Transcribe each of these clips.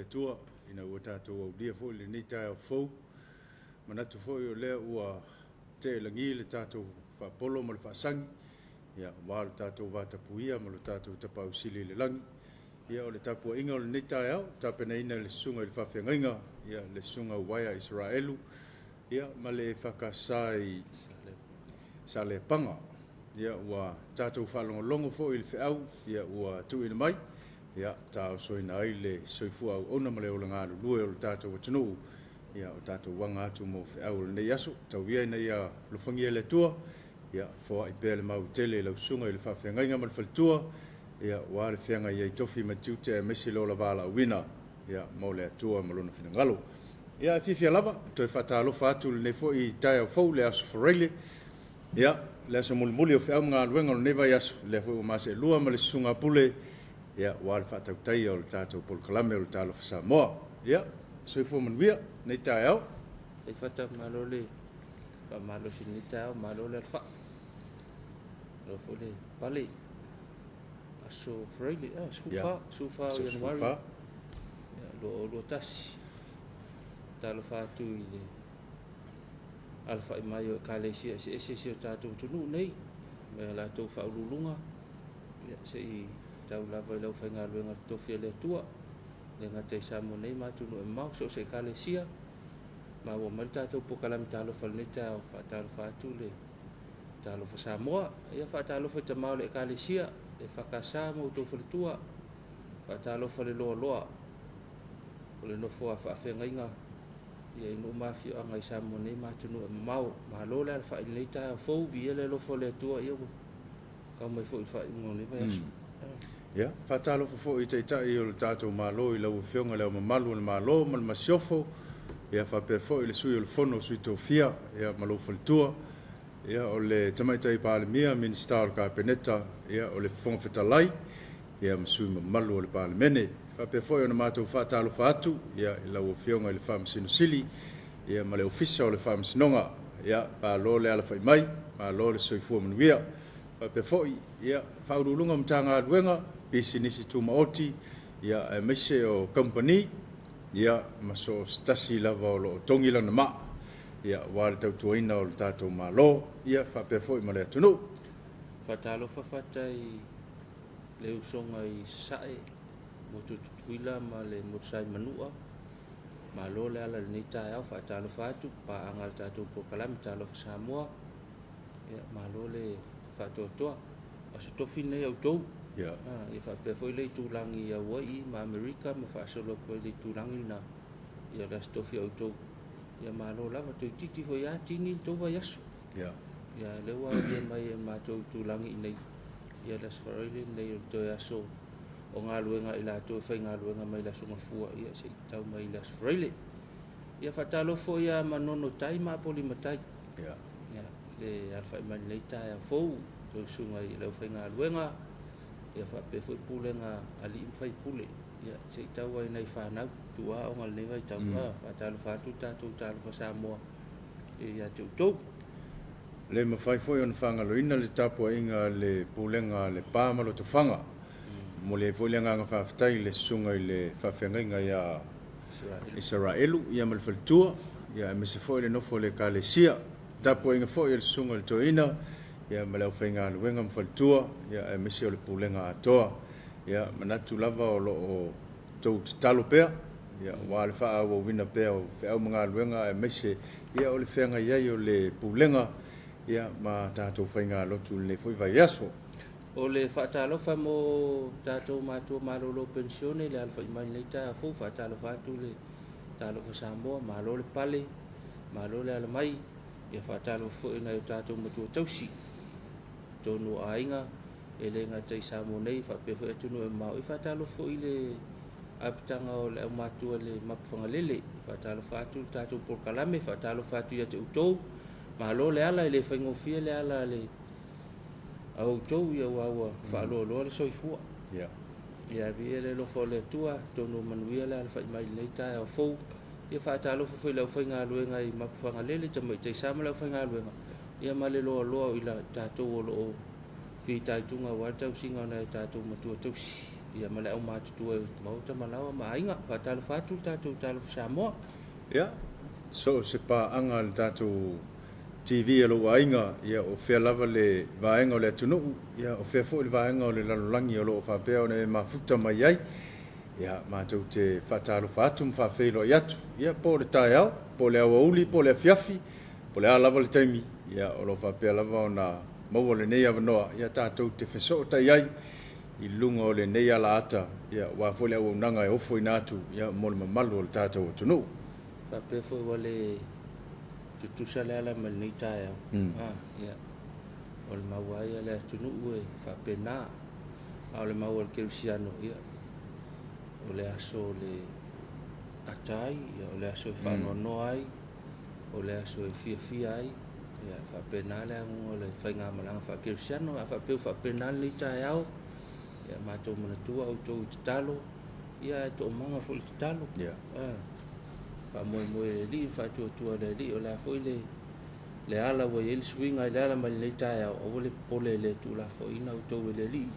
Atua ina ua tatou aulia foi lenei taeao fou. Manatu foi o lea ua tea i lagi le tatou faapolo ma le faasagi, ia, aua lo tatou vatapuia ma lo tatou Tapaau Sili i le lagi. Ia, o le tapuaiga o lenei taeao, tapenaina e le Susuga i le Faafeagaiga, ia, le Susuga Uaea Isaraelu, ia, ma le EFKS i Saleapaga. Ia, ua tatou faalogologo foi i le feau, ia, ua tuuina mai, ia, taosoina ai le soifua auauna ma le ola galulue o le tatou atunuu, ia, o tatou aga atu mo feau o lenei aso. Tau ia ina ia alofagia e le Atua, ia, foai pea le maui tele i lau susuga i le faafeagaiga ma le faletua, ia, aua le feagai ai tofi ma tiute aemaise le ola valaauina, ia, mo le Atua ma Lona finagalo. Ia, e fiafia lava e toe faatalofa atu i lenei foi taeao fou, le Aso Faraile, ia, le aso mulimuli o feau ma galuega o lenei vaiaso, lea foi ua ma seelua ma le Susuga a Pule, ia, aua le faatautaia o le tatou polokalame o le Talofa Samoa. Ia, soifua manuia lenei taeao. E fata malo le faamalosi i lenei taeao, malo le alafai. Malo foi le pale. Aso Faraile, ah, 14, 14 o Ianuari, 2021. Talofa atu i le alafai mai o ekalesia eseese i si o tatou atunuu nei, mai a latou faauluuluga, ia, se i tau lava i le aufaigaluega totofi a le Atua, le gata i Samoa nei ma atunuu e mamao, so o se ekalesia, maua mai le tatou polokalame talofa i lenei taeao, faatalofa atu le Talofa Samoa. Ia faatalofa i tama o le ekalesia, EFKS ma outou faletua, faatalofa le loaloa o le nofo a faafeagaiga ia i nuu ma afioaga i Samoa nei ma atunuu e mamao. Malo le alafai i lenei taeao fou, viia le alofa o le Atua, ia ua tau mai foi i le faaiuga o lenei vaiaso. Ia, faatalofa foi i Taitai o le tatou Malo i lau Afioga i Le Ao Mamalu o le Malo ma le Masiofo, ia faapea foi le Sui o le Fono a Sui Tofia, ia ma lou faletua, ia o le Tamaitai Palemia, Minisita o le Kapeneta, ia o le Fofoga Fetalai, ia ma sui usufono mamalu o le Palemene. E faapea foi ona matou faatalofa atu, ia, i lau Afioga i le Faamasino Sili, ia ma le Ofisa o le Faamasinoga. Ia, malo le alafai mai, malo le soifua manuia. Faapea foi, ia, Faauluuluga o Matagaluega, Pisinisi Tumaoti, ia, aemaise o Kamupani, ia, ma so o se tasi lava o lo o togi lana maa, ia, aua le tautuaina o le tatou Malo, ia, faapea foi ma le atunuu. Faatalofa fata i le usoga i Sasae, motu Tutuila ma le motu sa i Manua. Malo le ala i lenei taeao, faatalofa atu, paaga a le tatou polokalame Talofa Samoa. Ia, malo le faatoatoa. Aso Tofi lenei a outou. Ia. Ia faapea foi le itulagi i Hauaii ma Amerika ma faasolo atu ai le itulagi lena. Ia o le Aso Tofi a outou. Ia malo lava, toeitiiti foi lava tini le tou vaiaso. Ia. Ia lea ua aulia mai e le matou itulagi i inei. Ia le Aso Faraile lenei o le toe aso o galuega a i latou e faigaluega mai le Aso Gafua ia se i tau mai i le Aso Faraile. Ia faatalofa foi ia Manono Tai ma Apolima Tai. Ia. Ia, le alafai mai lenei taeao fou, tou susuga i le aufaigaluega, ia faapea foi pulega a alii ma faipule, ia se i tau ai nai fanau tuua aoga i lenei vaitau. Faatalofa atu le tatou Talofa Samoa ia te outou. Le mafai foi ona faagaloina le tapuaiga a le Pulega a Lepa ma Lotofaga. E momoli ai foi le agaga faafetai i le Susuga i le Faafeagaiga ia Isaraelu ia ma le faletua, ia aemaise foi le nofo a le Ekalesia. Tapuaiga foi a le Susuga i le Toeaina ia ma le aufaigaluega ma faletua, ia aemaise o le Pulega atoa. Ia manatu lava o lo o tou tatalo pea, ia aua le faaauauina pea o feau ma galuega aemaise ia o le feagai ai o le Pulega ia ma tatou faigalotu i lenei foi vaiaso. O le faatalofa mo tatou matua malolo penisione i le alafai mai i lenei taeao fou, faatalofa atu le Talofa Samoa, malo le pale, malo le ala mai, ia faatalofa foi i nai o tatou matua tausi i totonu o aiga, e le gata i Samoa nei faapea foi atunuu e mamao. E faatalofa foi i le apitaga o le aumatua i le Mapuifagalele, faatalofa atu le tatou polokalame, faatalofa atu ia te outou, malo le ala, e le faigofie le ala a le a outou ia aua ua faaloaloa le soifua. Ia. Ia avia le alofa o le Atua, atonu ua manuia le alafai mai i lenei taeao fou. Ia faatalofa foi i le aufaigaluega i Mapuifagalele, Tamaitai Sa ma le aufaigaluega, ia ma le loaloa o i tatou o lo o fitaituga aua le tausiga o nai o tatou matua tausi. Ia ma le aumatutua e Maota ma Laoa ma Aiga. Faatalofa atu le tatou Talofa Samoa. Ia, so o se paaga a le tatou TV a lou aiga, ia o fea lava le vaega o le atunuu, ia o fea foi le vaega o le lalolagi o lo o faapea ona e mafuta mai ai. Ia, matou te faatalofa atu ma faafeiloai atu, ia po o le taeao, po o le aoauli, po o le afiafi, po o le a lava le taimi, ia o lo o faapea lava ona maua lenei avanoa, ia tatou te fesootai ai i luga o lenei alaata, ia aua foi le auaunaga e ofoina atu ia mo le mamalu o le tatou atunuu. Faapea foi ua le tutusa le ala mai lenei taeao. Ah, ia. O le mau lava ia a le atunuu e faapena. A o le mau a le kerisiano, ia, o le aso o le ata ai, ia, o le aso e faanoanoa ai, o le aso e fiafia ai, ia, e faapena le aguga o le faigamalaga faakerisiano. A faapea ua faapena lenei taeao, ia matou manatua outou i tatalo, ia ae toomaga foi i le tatalo. Ah, faamoemoe i le Alii ma faatuatua i le Alii, o le a foi le le ala ua i ai le suiga i le ala mai lenei taeao, aua le popole e le tuulafoaiina outou e le Alii,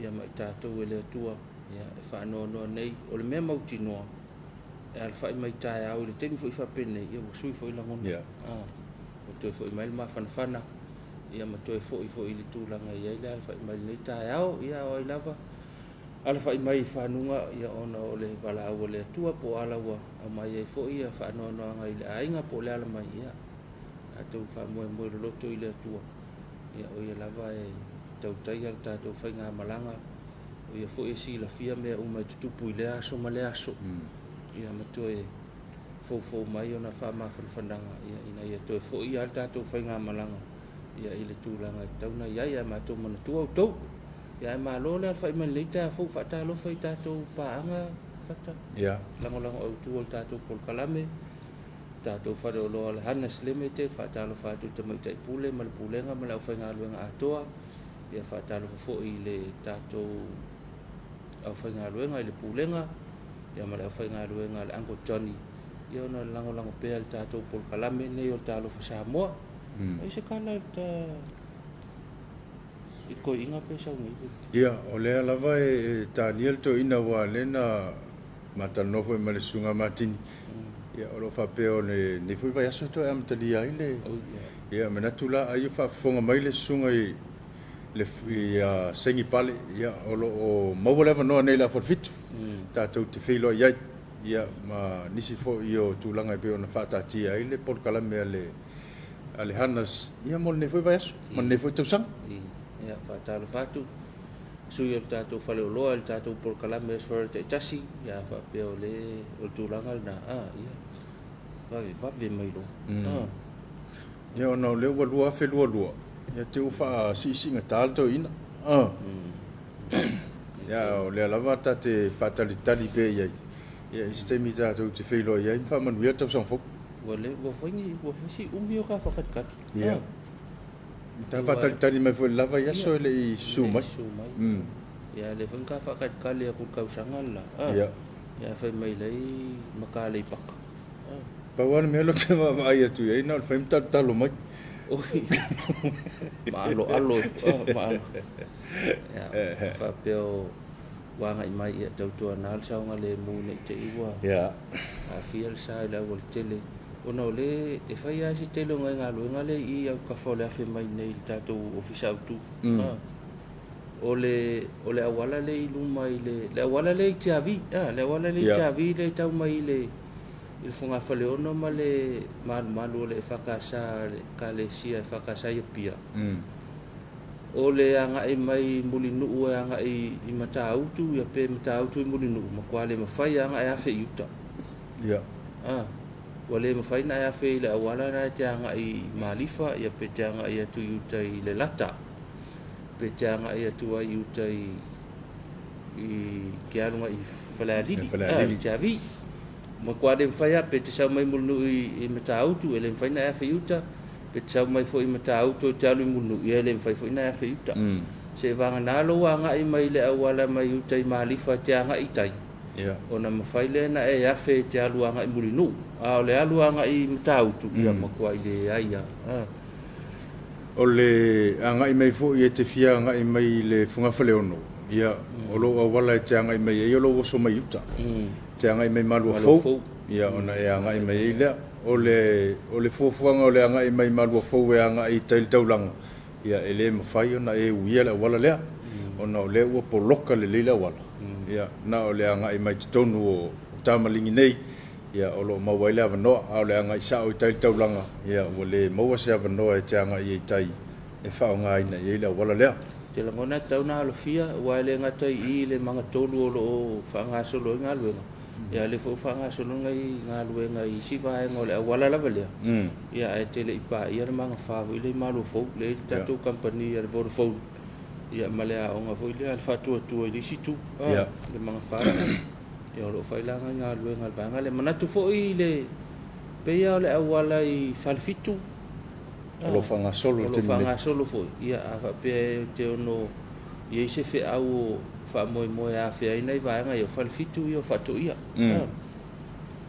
ia ma i tatou e le Atua, ia e faanoanoa nei. O le mea mautinoa, e alafai mai taeao i le taimi foi faapenei, ia ua sui foi lagona. Ah, ua toe foi mai le mafanafana, ia ma toe foi foi i le tulaga e i ai le alafai mai lenei taeao. Ia o ai lava alafai mai i fanuga, ia ona o le valaau a le Atua po o ala ua aumai ai foi ia faanoanoaga i le aiga po o le ala mai, ia tatou faamoemoe loloto i le Atua, ia o ia lava e tautaia le tatou faigamalaga, o ia foi e silafia mea uma e tutupu i lea aso ma lea aso, ia ma toe foufou mai ona faamafanafanaga, ia ina ia toe foi lava le tatou faigamalaga ia i le tulaga e tatau ona i ai. Ae matou manatua outou. Ia ae malo le alafai mai lenei taeao fou. Faatalofa i tatou paaga Fata. Lagolago autu o le tatou polokalame, tatou faleoloa o le Hannes Limited. Faatalofa atu i Tamaitai Pule ma le Pulega ma le aufaigaluega atoa. Ia faatalofa foi i le tatou aufaigaluega i le Pulega, ia ma le aufaigaluega a le Uncle Johnny, ia ona lagolago pea i le tatou polokalame lenei o le Talofa Samoa. Ai se tala i le i le toeaina pe sau nei? Ia, o lea lava e talia le toeaina aua o lea na ma talanoa foi ma le Susuga Matini. Ia, o lo o faapea o lenei foi vaiaso e toe amatalia ai le. Ia, manatu la ai o faafofoga mai le Susuga i le i Saini Pale, ia, o lo o maua le avanoa nei i le afa o le 7, tatou te feiloai ai, ia, ma nisi foi o tulaga e pei ona faataatia ai le polokalame a le a le Hannas, ia, mo lenei foi vaiaso ma lenei foi tausaga. Ia, faatalofa atu sui o le tatou faleoloa i le tatou polokalame SFR taitasi, ia faapea o le o le tulaga lena, ah, ia vave vave mai loa. Ah. Ia, ona o lea ua 2022, ia te ua faasiisiigata le toeaina. Ah. Ia, o lea lava ta te faatalitali pea i ai, ia, i se taimi tatou te feiloai ai ma faamanuia le tausaga fou. Ua le ua fai ni ua fai si umi o ka whakatikati. Ia. Ta faatalitali mai foi i le lava i aso e le i susu mai. Susu mai. Ia le foi ka whakatikali aku tausaga la. Ah. Ia. Ia fai mai lei makalei paka. Ah. Pau lava le mea lea ou te vaavaai atu i ai, na o le fai ma talotalo mai. Oi. Maaloalo. Ah, maalo. Ia, faapea o ua agai mai ia tautuana le saogalemu nei te i ua aafia le sa i le aualatele. Ona o le e fai lava se tele o nai galuega lea i autafa o le afe mai nei i le tatou ofisa autu. Ah. O le o le auala lea i luma i le le auala lea i Tiavi, ah, le auala lea i Tiavi lea e tau mai i le i le Fogafaleono ma le malumalu o le EFKS, le Ekalesia EFKS i Apia. O le agai mai Mulinuu e agai i Matautu, ia pe Matautu i Mulinuu, matua le mafai lava ona e afe i uta. Ah, ua le mafai ona e afe i le auala lena e te agai i Malifa, ia pe te agai atu i uta i Lelata, pe te agai atu ai i uta i i ke aluga i Falealili, ah, i Tiavi. Matua le mafai lava, pe te sau mai Mulinuu i Matautu, e le mafai ona e afe i uta. Pe te sau mai foi i Matautu e te alu i Mulinuu, ia e le mafai foi ona e afe i uta. Seiavagana lou agai mai le auala mai uta i Malifa e te agai i tai, ona mafai lea ona e afe e te alu agai i Mulinuu. A o le alu agai i Matautu, ia matuai leai lava. Ah. O le agai mai foi e te fia agai mai i le Fogafaleono, Ia, o lou auala e te agai mai ai o lou oso mai uta. E te agai mai Maluafou, ia ona e agai mai ai lea. O le, o le fuafuaga o le agai mai Maluafou e agai i tai i le taulaga, ia e le mafai ona e uia le auala lea, ona o lea ua poloka lelei le auala. Ia, na o le agai mai totonu o Tamaligi nei, ia o lo o maua ai le avanoa, a o le agai sao i tai i le taulaga, ia ua le maua se avanoa e te agai ai i tai e faaaogaina i ai le auala lea. Ou te lagona e tatau ona alofia, aua e le gata i i i le magatolu o lo o faagasolo ai galuega, a o lea foi ua faagasolo galuega i isi vaega o le auala lava lea, ia ae te le i paia le magafa foi lea i Maluafou, lea e i ai le tatou kamupani a le Vodafone, ia ma le aoga foi lea a le Faatuatua i le isi itu, le magafa lena. Ia o lo o fai la nai galuega a le vaega lea. Manatu foi i le pei lava o le auala i Falefitu, O lo o faagasolo i le taimi nei. O lo o faagasolo foi. Ia, a faapea e te ono i ai se feau o faamoemoe e afea ai nai vaega ia, o Falefitu ia o Faatoia.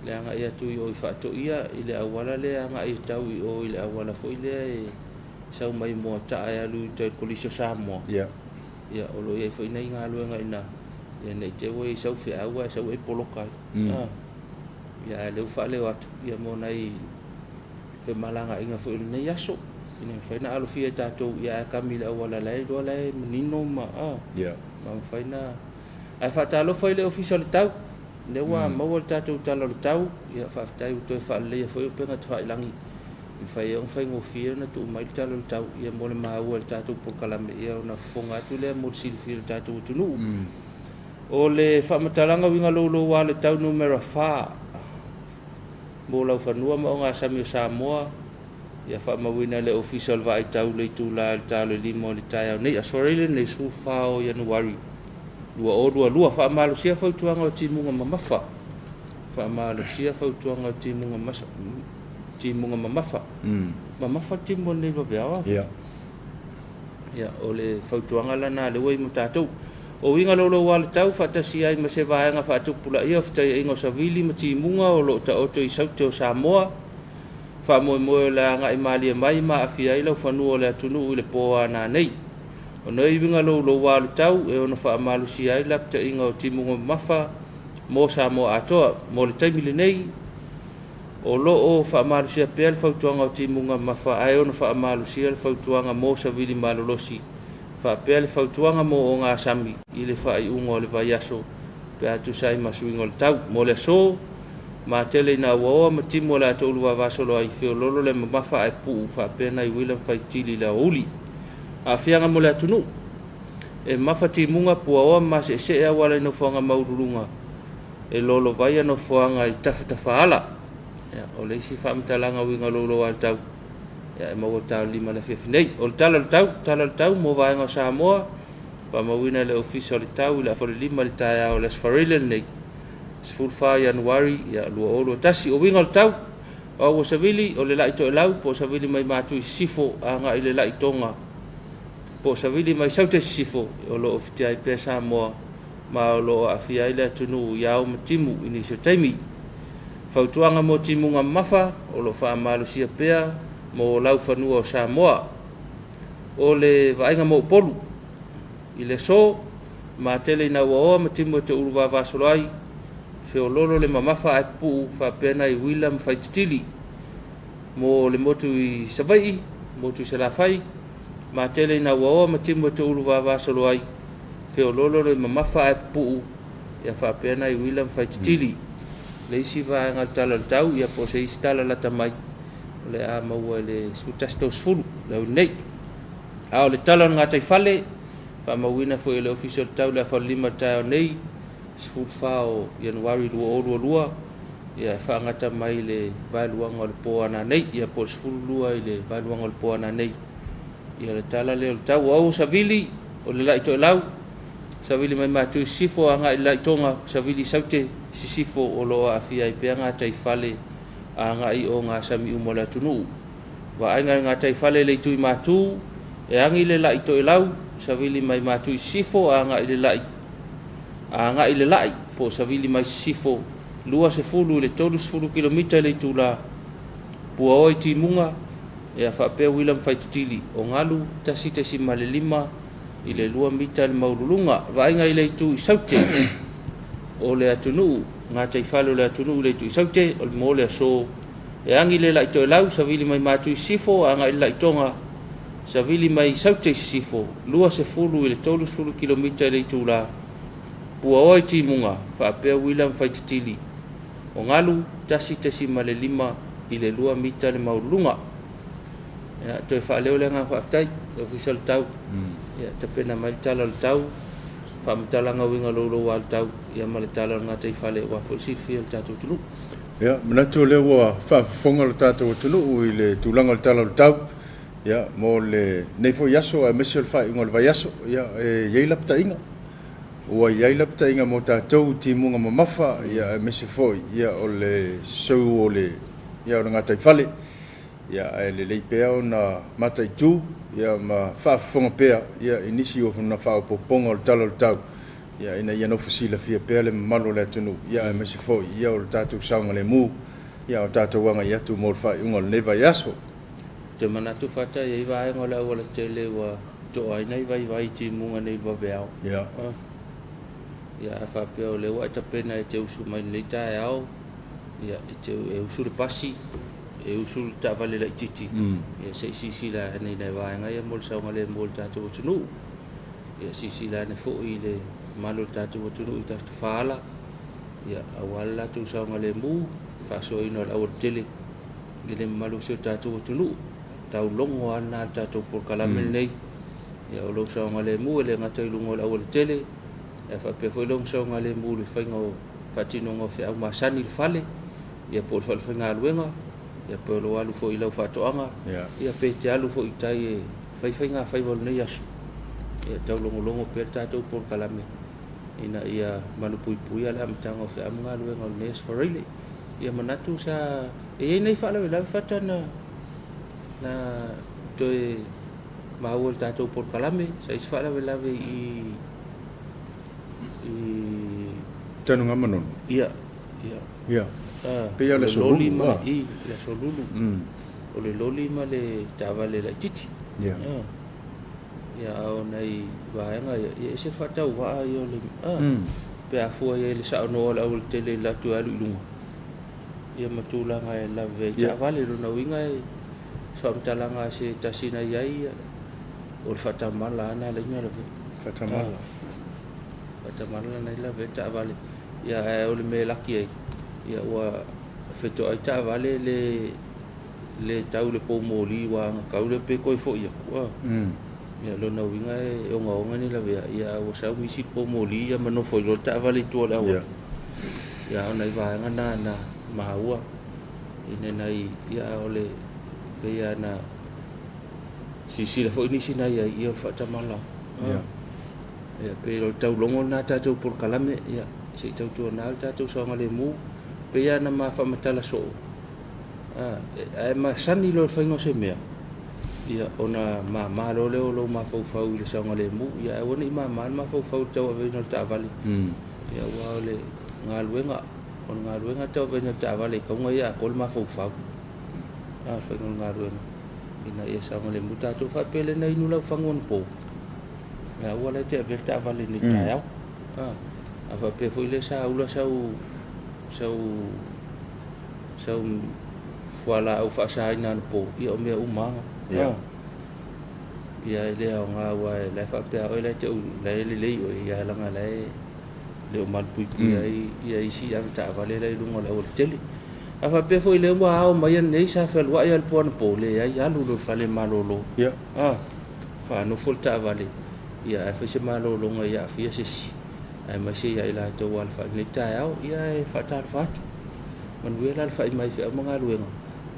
Le agai atu i o i Faatoia i le auala lea e agai e tau i o i le auala foi lea e sau mai Moataa e alu i uta i le Kolisi o Samoa. Ia, o lo o i ai foi nai galuega i ina, ia ne i te i ua i ai sau feau ae sau e poloka ai. Ia, a o lea ua faaleo atu ia mo nai femalagaaiga foi o lenei aso, ina ia mafai ona alofia e tatou, ia ae kami i le auala la e iloa la e manino ma ma mafai ona. Ae faatalofa i le Ofisa o le Tau, lea ua maua le tatou tala o le tau, ia faafetai ua toe faaleleia foi upega tafailagi e mafai ai ona faigofie ona tuu mai le tala o le tau ia mo le maua e le tatou polokalame ia ona fofoga atu lea mo le silafia e le tatou atunuu. O le faamatalaga uiga louloua o le tau numera 4 mo laufanua ma ogasami o Samoa, ia faamauina e le Ofisa o le Vaai Tau le itula i le ta o le 5 o le taeao nei, Aso Faraile lenei 14 o Ianuari 2022. Faamalosia fautuaga o timuga mamafa. Faamalosia fautuaga o timuga masa, timuga mamafa. Mamafa le timu o lenei vaveao a? Yeah. Ia, o le fautuaga lana lea ua i mo tatou. O uiga louloua le tau faatasi ai ma se vaega faatupulaia o fetaiaiga o savili ma timuga o lo o taoto i saute o Samoa. Faamoemoe o le a agai malie mai ma aafia ai laufanua o le atunuu i le po a nanei. O nei uiga louloua le tau e ono faamalosia ai lapataiga o timuga mamafa mo Samoa atoa. Mo le taimi lenei, o lo o faamalosia pea le fautuaga o timuga mamafa ae ono faamalosia le fautuaga mo savili malolosi faapea le fautuaga mo ogasami i le faaiuga o le vaiaso pe a tusa ai ma suiga o le tau. Mo le aso, matele ina auaoa ma timu o le a toulu vavasolo ai, feololo le mamafa ae puu faapea nai uila ma faitili i le aoauli. Aafiaga mo le atunuu. E mafa timuga, puaoa ma maseesee auala i nofoaga maualuluga e lolovaia nofoaga i tafatafaala. Ia, o le isi faamatalaga uiga louloua le tau, ia, e maua le ta o le 5 i le afiafi nei. O le tala o le tau, tala o le tau mo vaega o Samoa, faamauina e le Ofisa o le Tau i le afa o le 5 i le taeao o le Aso Faraile lenei, 14 Ianuari 2021. O uiga o le tau, o au ua savili, o le lai toelau, po o savili mai Matu i Sisifo agai i le lai Toga, po o savili mai Saute i Sisifo, o lo o fitia ai pea Samoa ma o lo o aafia ai le atunuu i ao ma timu i nisi o taimi. Fautuaga mo timuga mamafa, o lo o faamalosia pea mo laufanua o Samoa. O le vaaiga mo Upolu i le aso, matele ina uaoa ma timu e te ulu vavasolo ai, feololo le mamafa ae pupuu faapea nai uila ma faititili. Mo le motu i Savaii, motu i Salafai, matele ina uaoa ma timu e te ulu vavasolo ai, feololo le mamafa ae pupuu ia faapea nai uila ma faititili. Le isi vaega o le tala o le tau, ia po o se isi tala lata mai, o le a maua i le 11:30 le aoauli nei. A o le tala o le gataifale, faamauina foi e le Ofisa o le Tau i le afa o le 5 i le taeao nei, 14 o Ianuari 2022, ia e faagata mai i le vaeluaga o le po a nanei, ia po o le 12 i le vaeluaga o le po a nanei. Ia le tala lea o le tau. O au o Savili, o le lai toelau, Savili mai Matu i Sisifo agai i le lai Toga, Savili i Saute, Sisifo o lo o aafia ai pea gataifale agai i ogasami uma o le atunuu. Vaaiga i le gataifale i le itu i Matu, e agi le lai toelau, savili mai Matu i Sisifo agai i le lai agai i le lai, po o savili mai Sisifo, 20 i le 30 kilomita i le itula, Puaoa i Timuga, ia faapea uila ma Faititili, o Galu, 1.5 i le 2 mita le maualuluga. Vaaiga i le itu i Saute o le atunuu, gataifale o le atunuu i le itu i Saute, o le mo le aso e agi le lai toelau, savili mai Matu i sisifo, agai i le laitoga, savili mai Saute i sisifo, 20 i le 30 kilomita i le itula, puaoa i timuga, faapea uila ma faitetili o galu, 1.5 i le 2 mita le maualuluga. Ia, toe faaleo le agaga faafetai, le Ofisa o le Tau, ia tapena mai le tala o le tau, faamatalaga uiga louloua le tau, ia ma le tala o le gataifale aua foi le silafia e le tatou atunuu. Ia, manatu o lea ua faafofoga le tatou atunuu i le tulaga o le tala o le tau, ia, mo lenei foi aso aemaise o le faaiuga o le vaiaso, ia, e i ai lapataiga. Ua i ai lapataiga mo tatou i timuga mamafa, ia, aemaise foi, ia, o le seu o le, ia, o le gataifale. Ia, ae lelei pea ona mataitu, ia, ma faafofoga pea, ia, i nisi o faaopoopoga o le tala o le tau, ia, ina ia nofo silafia pea le mamalu o le atunuu, ia, aemaise foi, ia, o le tatou saogalemu, ia, o tatou agai atu mo le faaiuga o lenei vaiaso. Ou te manatu Fata e i ai vaega o le aualatele ua toa ai nai vaivai i timuga nei i le vaveao. Ia. Ia, a faapea o lea ua e tapena e te usu mai i lenei taeao, ia, e te e usu le pasi, e usu le taavale laitiiti, ia se i silasila ane i nai vaega ia mo le saogalemu o le tatou atunuu. Ia silasila ane foi i le mamalu o le tatou atunuu i tafatafaala, ia, aua le latou saogalemu, faasoaina o le aualatele i le mamalu o si o tatou atunuu. Taulogo lava lena le tatou polokalame lenei. Ia, o lou saogalemu e le gata i luga o le aualatele, ae faapea foi lou saogalemu i le faiga o faatinoga o feau masani i le fale, ia po o le falefaigaluega, ia po o lou alu foi i lau faatoaga, ia pe te alu foi i tai e fai faigafaiva o lenei aso. Ia taulogologo pea le tatou polokalame ina ia malupuipuia le amataga o feau ma galuega o lenei aso Faraile. Ia manatu sa e i ai nai faalavelave Fata na toe maua i le tatou polokalame, sa i ai se faalavelave i Tanugamanono. Ia, ia. Ia. Pei o le aso Lulu. I, le aso Lulu. O le loli ma le taavale laitiiti. Ia. Ia, a o nai vaega ia, ia e ese le faatauvaa ia o le, pe a fua i ai i le saonoa o le aualatele i le atu e alu i luga, ia ma tulaga e lavevea ai taavale. Lona uiga e se faamatalaga a se tasi na i ai, o le faatamala lava na ala ai ona lavea. Faatamala. Faatamala na ala ai ona lavea taavale. Ia, ae o le mea e laki ai, ia ua fetoai taavale le le tau i le poumoli ua agatau lea pe toe foi atu. Ia, lona uiga e ogaoga ni lavea, ia ae ua sau nisi i le poumoli ia ma nofo ai loa le taavale i tua o le auala. Ia, a o nai vaega na na maua ina nai, ia a o le pei lava na silasila foi nisi na i ai, ia o le faatamala. Ia, pei o le taulogo lena a tatou polokalame, ia se i tautuana le tatou saogalemu, pei lava na ma faamatala soo, ae masani loa i le faiga o se mea, ia ona mama loa lea o lou mafaufau i le saogalemu, ia ae aua ne i mama le mafaufau i le tauaveina o le taavale. Ia aua o le galuega, o le galuega tauaveina o le taavale e tatau ona ia atoa le mafaufau. A, le faiga o le galuega ina ia saogalemu tatou. Faapea lea na inu lau fagu anapo, ia aua la e te avea le taavale nei taeao. A faapea foi lea sa ula sau sau sau fualaau faasaina anapo, ia o mea uma lava. Ia e le aoga aua o la e faapea oe la e te la e lelei oe, ia leaga la e le o malupuipuia ai ia isi avetaavale la i luga o le aualatele. A faapea foi lea ua ao mai ananei sa fealuai lava i le po anapo, leai, alu loa i le fale malolo. Faanofo le taavale, ia ae fai se malologa ia aafia se isi, aemaise ia i latou ua alafai i lenei taeao, ia e faatalofa atu. Manuia la le fai mai feau ma galuega,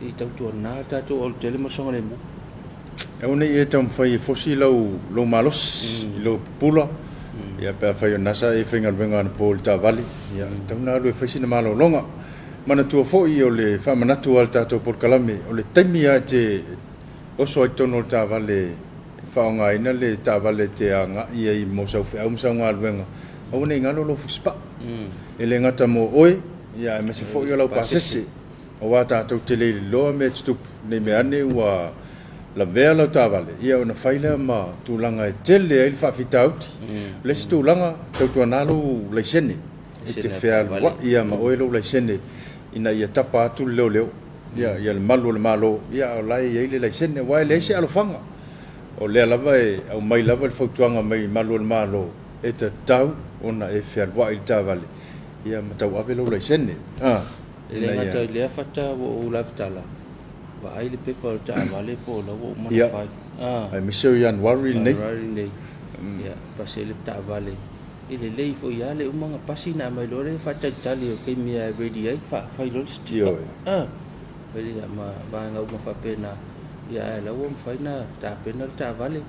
ia tautuana le tatou aualatele ma le saogalemu. Aua ne i e taumafai e fosi lau lou malosi i lou pupula, ia pe afai o lena sa e faigaluega anapo i le taavale, ia tatau ona alu e fai sina malologa. Manatua foi o le faamanatu a le tatou polokalame, o le taimi lava e te oso ai i totonu o le taavale e faaaogaina le taavale e te agai ai mo sau feau ma sau galuega, aua ne i galo lou fusipaa. E le gata mo oe, ia aemaise foi o lau pasese. Aua tatou te le iloa mea e tutupu, ne i mea ane ua lavea lau taavale, ia ona fai lea ma tulaga e tele ai le faafitauli. O le isi tulaga, tautuana lou laisene, e te fealuai lava ma oe lou laisene ina ia tapa atu le leoleo, ia, ia le malu o le Malo, ia a o la e i ai le laisene, aua e leai se alofaga. O lea lava e aumai lava le fautuaga mai malu o le Malo, e tatau ona e fealuai i le taavale, ia ma tauave lou laisene. E le gata i lea fata ua ou lavetala, vaai le pepa o le taavale po o la ua uma ona fai. Aemaise o Ianuari lenei. Ianuari lenei. Ia, pasi ai le taavale. E lelei foi lava le uma ona pasi ona aumai loa lea faatalitali o le taimi e ready ai fai loa le sticker. Fai ma vaega uma faapena, ia ae la ua mafai ona tapena le taavale.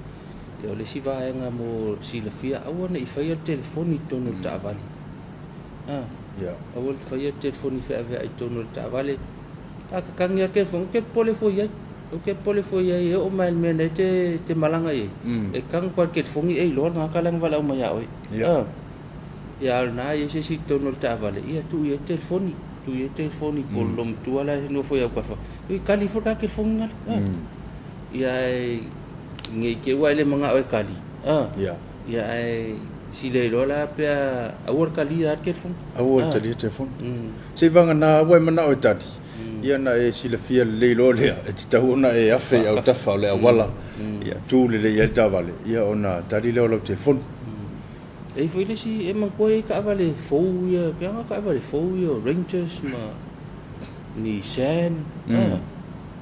Ia o le isi vaega mo silafia, aua ne i faia le telefoni i totonu o le taavale. Aua ne i faia le telefoni feaveai i totonu o le taavale. A tatagi lava le telefoni, ou te popole fua i ai. Ou te popole fua i ai e oo mai i le mea na e te malaga i ai, e tago atu lava i le telefoni e iloa le tagata la e na valaau mai ia oe. Ia a o lena e i ai se isi i totonu o le taavale, ia tuu i ai le telefoni, tuu i ai le telefoni po o le loomatua la e nofo i autafa, oi tali ifo le ta telefoni gale. Ia ae ne i te i ua e le manao e tali, ia ae sili ai loa la pe a aua le talia lava le telefoni. Aua le talia telefoni. Se i vagana ua e manao e tali, ia ona e silafia lelei loa lea, e tatau ona e afe i autafa o le auala, ia tu lelei ai le taavale, ia ona tali lea o lau telefoni. E i ai foi le isi e manatua e i ai taavale fou ia, pe ana taavale fou ia o Rangers ma Nissan,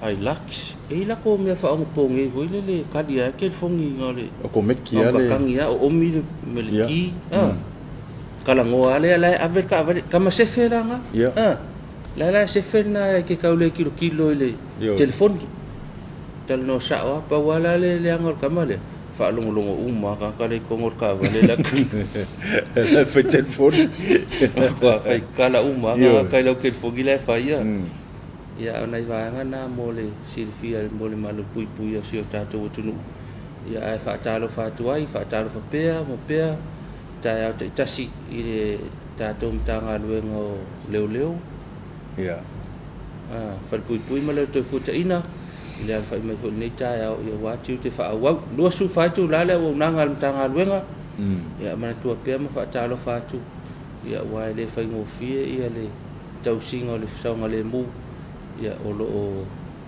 Hilux. E i ai latou mea faaonopogei foi lele e tali ai telefoni na o le Okomeki lava le tatagi lava o omi le ki. Talanoa lava lea la e ave le taavale, tama sefe la na. La la e sefe lena e te tau le tilotilo i le telefoni. Talanoa sao lava, pau lava la le leaga o le tama lea, faalogologo uma lava tagata la i totonu o le taavale la La e fai telefoni. Matua fai tala uma lava tagata i lau telefoni la e fai ia. Ia o nai vaega na mo le silafia mo le malupuipuia o si o tatou atunuu. Ia ae faatalofa atu ai, faatalofa pea ma pea taeao taitasi i le tatou Matagaluega o Leoleo. Falepuipui ma le Toefuataiga i le alafai mai foi i lenei taeao, ia ua tiute faaauau. 24 itula le auaunaga a le Matagaluega, ia manatua pea ma faatalofa atu, ia aua e le faigofie ia le tausiga o le saogalemu, ia o lo o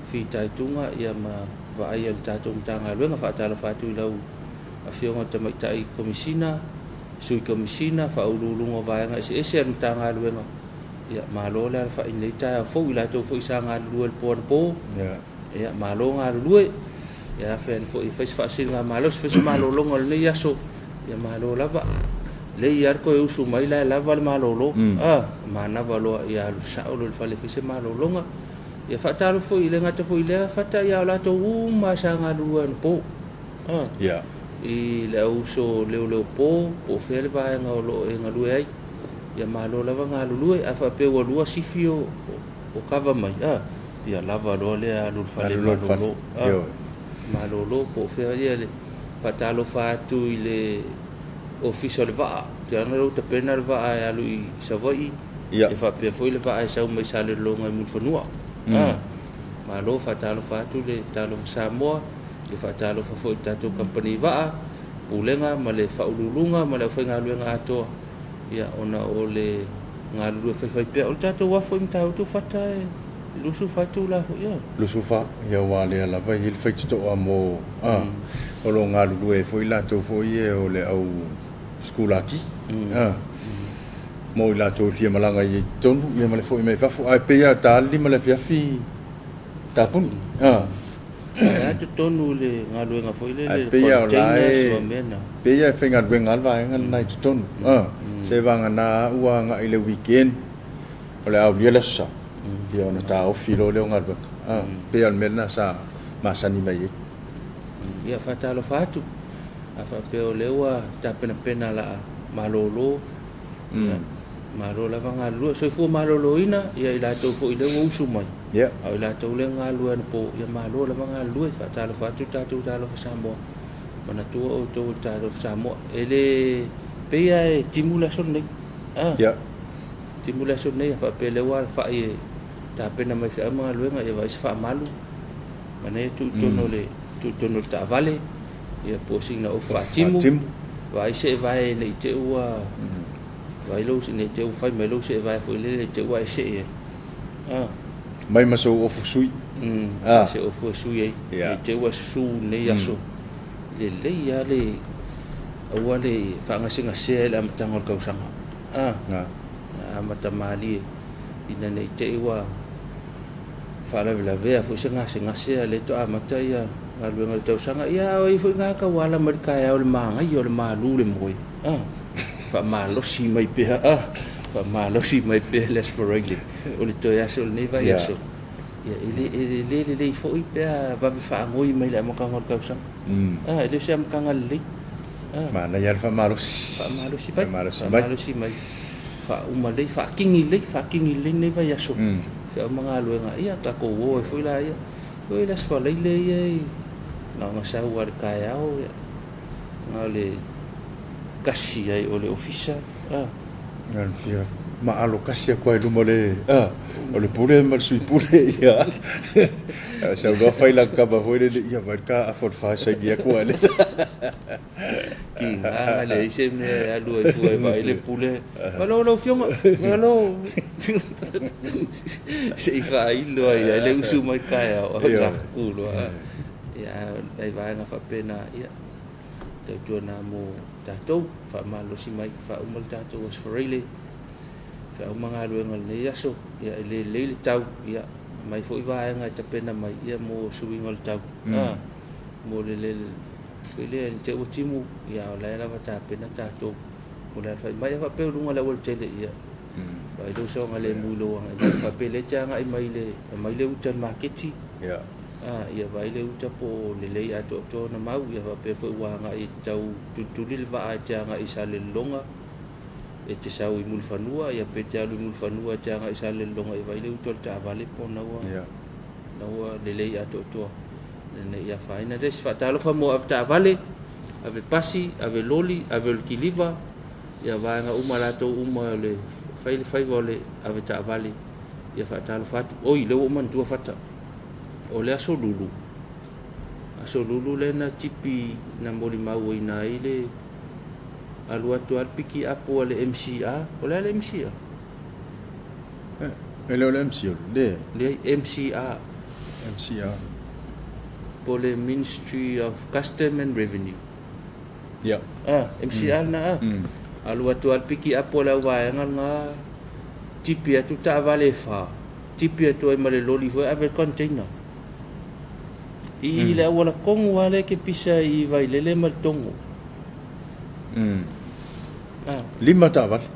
fitaituga ia ma vaaia le tatou Matagaluega. Faatalofa atu i lau Afioga i le Tamaitai Komesina, Sui Komesina, Faauluuluga o Vaega eseese a le Matagaluega, ia malo le alafai i lenei taeao fou i latou foi sa galulue i le po anapo. Ia malo galulue. Ia afe ane foi e fai se faasiligamalosi, fai se malologa o lenei aso. Ia malo lava. Lei lava le toe usu mai la e lava le malolo. Manava loa ia alu sao loa i le fale e fai se malologa. Ia faatalofa foi i le gata foi i lea fata ia o latou uma sa galulue anapo. I le auuso leoleo po, po o fea le vaega o lo o e galue ai. Ia malo lava galulue, a faapea ua lua sifi o kava mai, ia lava loa lea alu i le fale malolo. Malolo po o fea ia le faatalofa atu i le ofisa o le vaa. Te ana lou tapena le vaa e alu i Savaii, e faapea foi le vaa e sau mai Salelologa i Mulifanua. Malo faatalofa atu le Talofa Samoa, le faatalofa foi i le tatou kamupani vaa, pulega ma le faauluuluga ma le aufaigaluega atoa, ia ona o le galulue faifai pea. O le tatou uafu foi i Matautu fata e 24 itula foi ia. 24, ia aua lea lava e i ai le faitotoa mo o lo o galulue ai foi latou foi ia o le au sikulaki mo i latou e fia malaga i ai i totonu ia ma le foi mai fafo, ae pei lava ta 5 i le afiafi tapuni. Ae a totonu i le galuega foi lele, Ae pei lava o la containers e ma mea na. Pei lava e faigaluega lava le vaega lena i totonu. Se vagana ua agai i le weekend o le a aulia le Aso Sa, ia ona taofi loa lea o galuega. Pei lava o le mea lena sa masani mai ai. Ia faatalofa atu, a faapea o lea ua tapenapena o le a malolo, ia malo lava galulue. Soifua maloloina ia i latou foi lea ua usu mai, a o i latou lea na galulue anapo, ia malo lava galulue. Faatalofa atu le tatou Talofa Samoa, manatua outou o le Talofa Samoa. E le pei lava e timu le aso lenei. Timu le aso lenei, a faapea lea ua alafai e tapena mai feau ma galuega, ia vaai se faamalu, manaia tuu i totonu o le tuu i totonu o le taavale, ia po o sina ofu faatimu, vaai seevae ne i te i ua vaai lou ne i te i ua fai mai lou seevae foi lele i te i ua e see ai. Ah. Mai ma sou ofu sui. Ah. Se ofu e sui ai. Ne i te i ua susu lenei aso. Lelei lava le aua le faagasegasea i le amataga o le tausaga. Ah. Amata malie ina ne i te i ua faalavelavea foi se gasegase a o lea faatoa amata ia galuega o le tausaga. Ia a o ai foi na tauala mai le taeao i le manaia o le malu le moe, a, faamalosi mai pea, a, faamalosi mai pea le Aso Faraile o le toe aso o lenei vaiaso. Ia, e le, e le lelei foi pe a vave faanoi mai le amataga o le tausaga. A, e le o se amataga lelei. A. Manaia le faamalosi. Faamalosi mai. Faamalosi mai. Faauma lelei, faakigi lelei, faakigi lelei lenei vaiaso. Feau ma galuega, ia tatou o ai foi laia. Oi le Aso Faraile ia e na ona sau lava i le taeao, ia, na o le kasi ai o le ofisa. A. Na o le fia maalo kasi atu lava i luma o le, a, o le pule ma le sui pule, ia. Sau loa fai lana tama foi lele, ia vaai le ta afa o le fa e saini atu ai le. Tiga na leai se mea e alu ai fua e vaai le pule. Malo lau Afioga, malo. Se i faailo ai ai le usu mai le taeao, a o la ku loa. Ia, nai vaega faapena, ia, tautuana mo tatou, faamalosi mai, faauma le tatou Aso Faraile, faauma galuega o lenei aso, ia, e le lelei le tau, ia, aumai foi vaega e tapena mai, ia, mo suiga o le tau. Mo le le foi lea ne i te i ua timu, ia a o la e lava tapena tatou mo le alafai mai. A faapea o luga o le aualatele, ia vaai lou saogalemu i lou agai mai. Faapea o lea e te agai mai le aumai le uta i le maketi, ia vaai le uta po o lelei atoatoa ona mau, ia faapea foi ua agai e te tau tulituli le vaa e te agai i Salelologa, e te sau i Mulifanua, ia pe te alu i Mulifanua e te agai i Salelologa, ia vaai le uta o le taavale po o na ua na ua lelei atoatoa ina ne i afaina. Le isi faatalofa mo avetaavale, avepasi, aveloli, ave o le kiliva, ia vaega uma latou uma o le fai le faiva o le avetaavale, ia faatalofa atu. Oi, lea ua ou manatua Fata, o le aso Lulu, aso Lulu lea na tipi na molimauina ai le alu atu a le piki apu a le MCA. O le a le MCA? E le o le MC o le? Leai, MCR. MCR. Po o le Ministry of Custom and Revenue. Ia. Ah, MCR na ah. Alu atu lava le piki apu a le au vaega lena, tipi atu taavale e fa, tipi atu ai ma le loli foi ave le container. I le auala tonu lava lea e te pisa i Vailele ma le Togo. Ah. Lima taavale.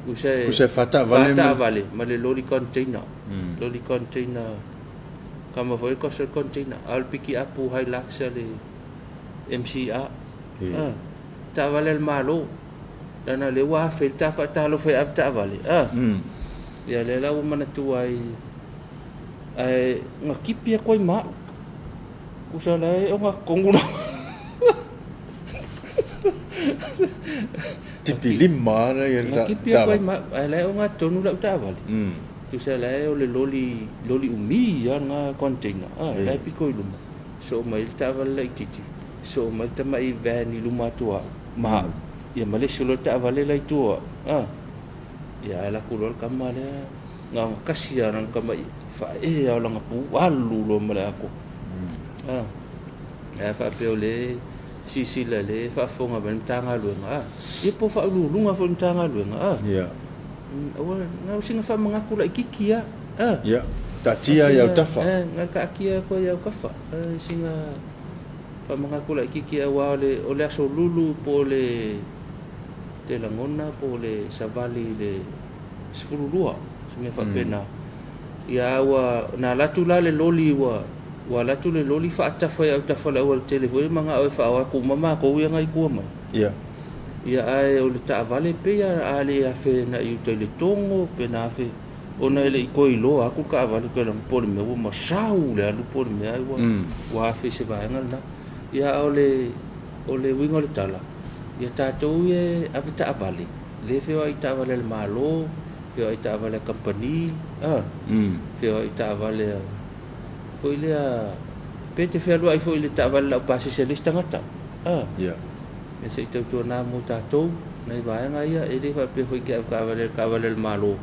Kusa e fa taavale. Fa taavale ma le loli container. Loli container kama foi kosa le container. A o le piki apu Hilux a le MCA. Ah, taavale a le Malo. Lana o lea ua afe ai le ta faatalofa i ave taavale. Ah. Ia lea la ua manatua ai ae na tipi atu ai ma au. Kusa la e ogatotonu lava. Tipi lima ana ia le tipi atu ai ma au, ae la e ogatotonu lau taavale. Tusa la e o le loli, loli umi lava lena container, a, la e pito i luma. Soo mai ai le taavale laitiiti, soo mai le tamai van i luma atu o au, ma au. Ia ma le isi o le taavale la i tua o au, a. Ia ae alu atu loa le tama lea, na ona tasi lava o lana tamai faaee lava o lana pu, alu loa ma le atoa. A, ae a faapea o lea e silasila, o lea e faafofoga mai le Matagaluega, a, ia po o Faauluuluga foi o le Matagaluega, a. Ia. Aua, na o sina faamanatu laitiiti lava, a. Ia, taatia i autafa. E, na o le taatia atu i autafa, sina faamanatu laitiiti aua o le aso lulu po o le te lagona po o le savali i le 12, se mea faapena. Ia ua na alu atu la le loli ua ua alu atu le loli faatafa i autafa o le aualatele foi lea manao e faaoo atu uma matou ia na i tua mai. Ia. Ia ae o le taavale pei a le afe na i uta i le Togo pe na afe ona e le i toe iloa atu le taavale toe laga po o le mea ua masau le alu po o le mea ai ua ua afe i se vaega lena. Ia a o le o le uiga o le tala, ia tatou ia e ave taavale, le feoai i taavale a le Malo, feoai i taavale a kamupani, a, feoai i taavale a, foi lea, Pe e te fealuai foi i le taavale laupasese a le isi tagata. A. Ia se i tautuana mo tatou nai vaega ia, e le faapea foi e te avetaavale i le taavale a le Malo,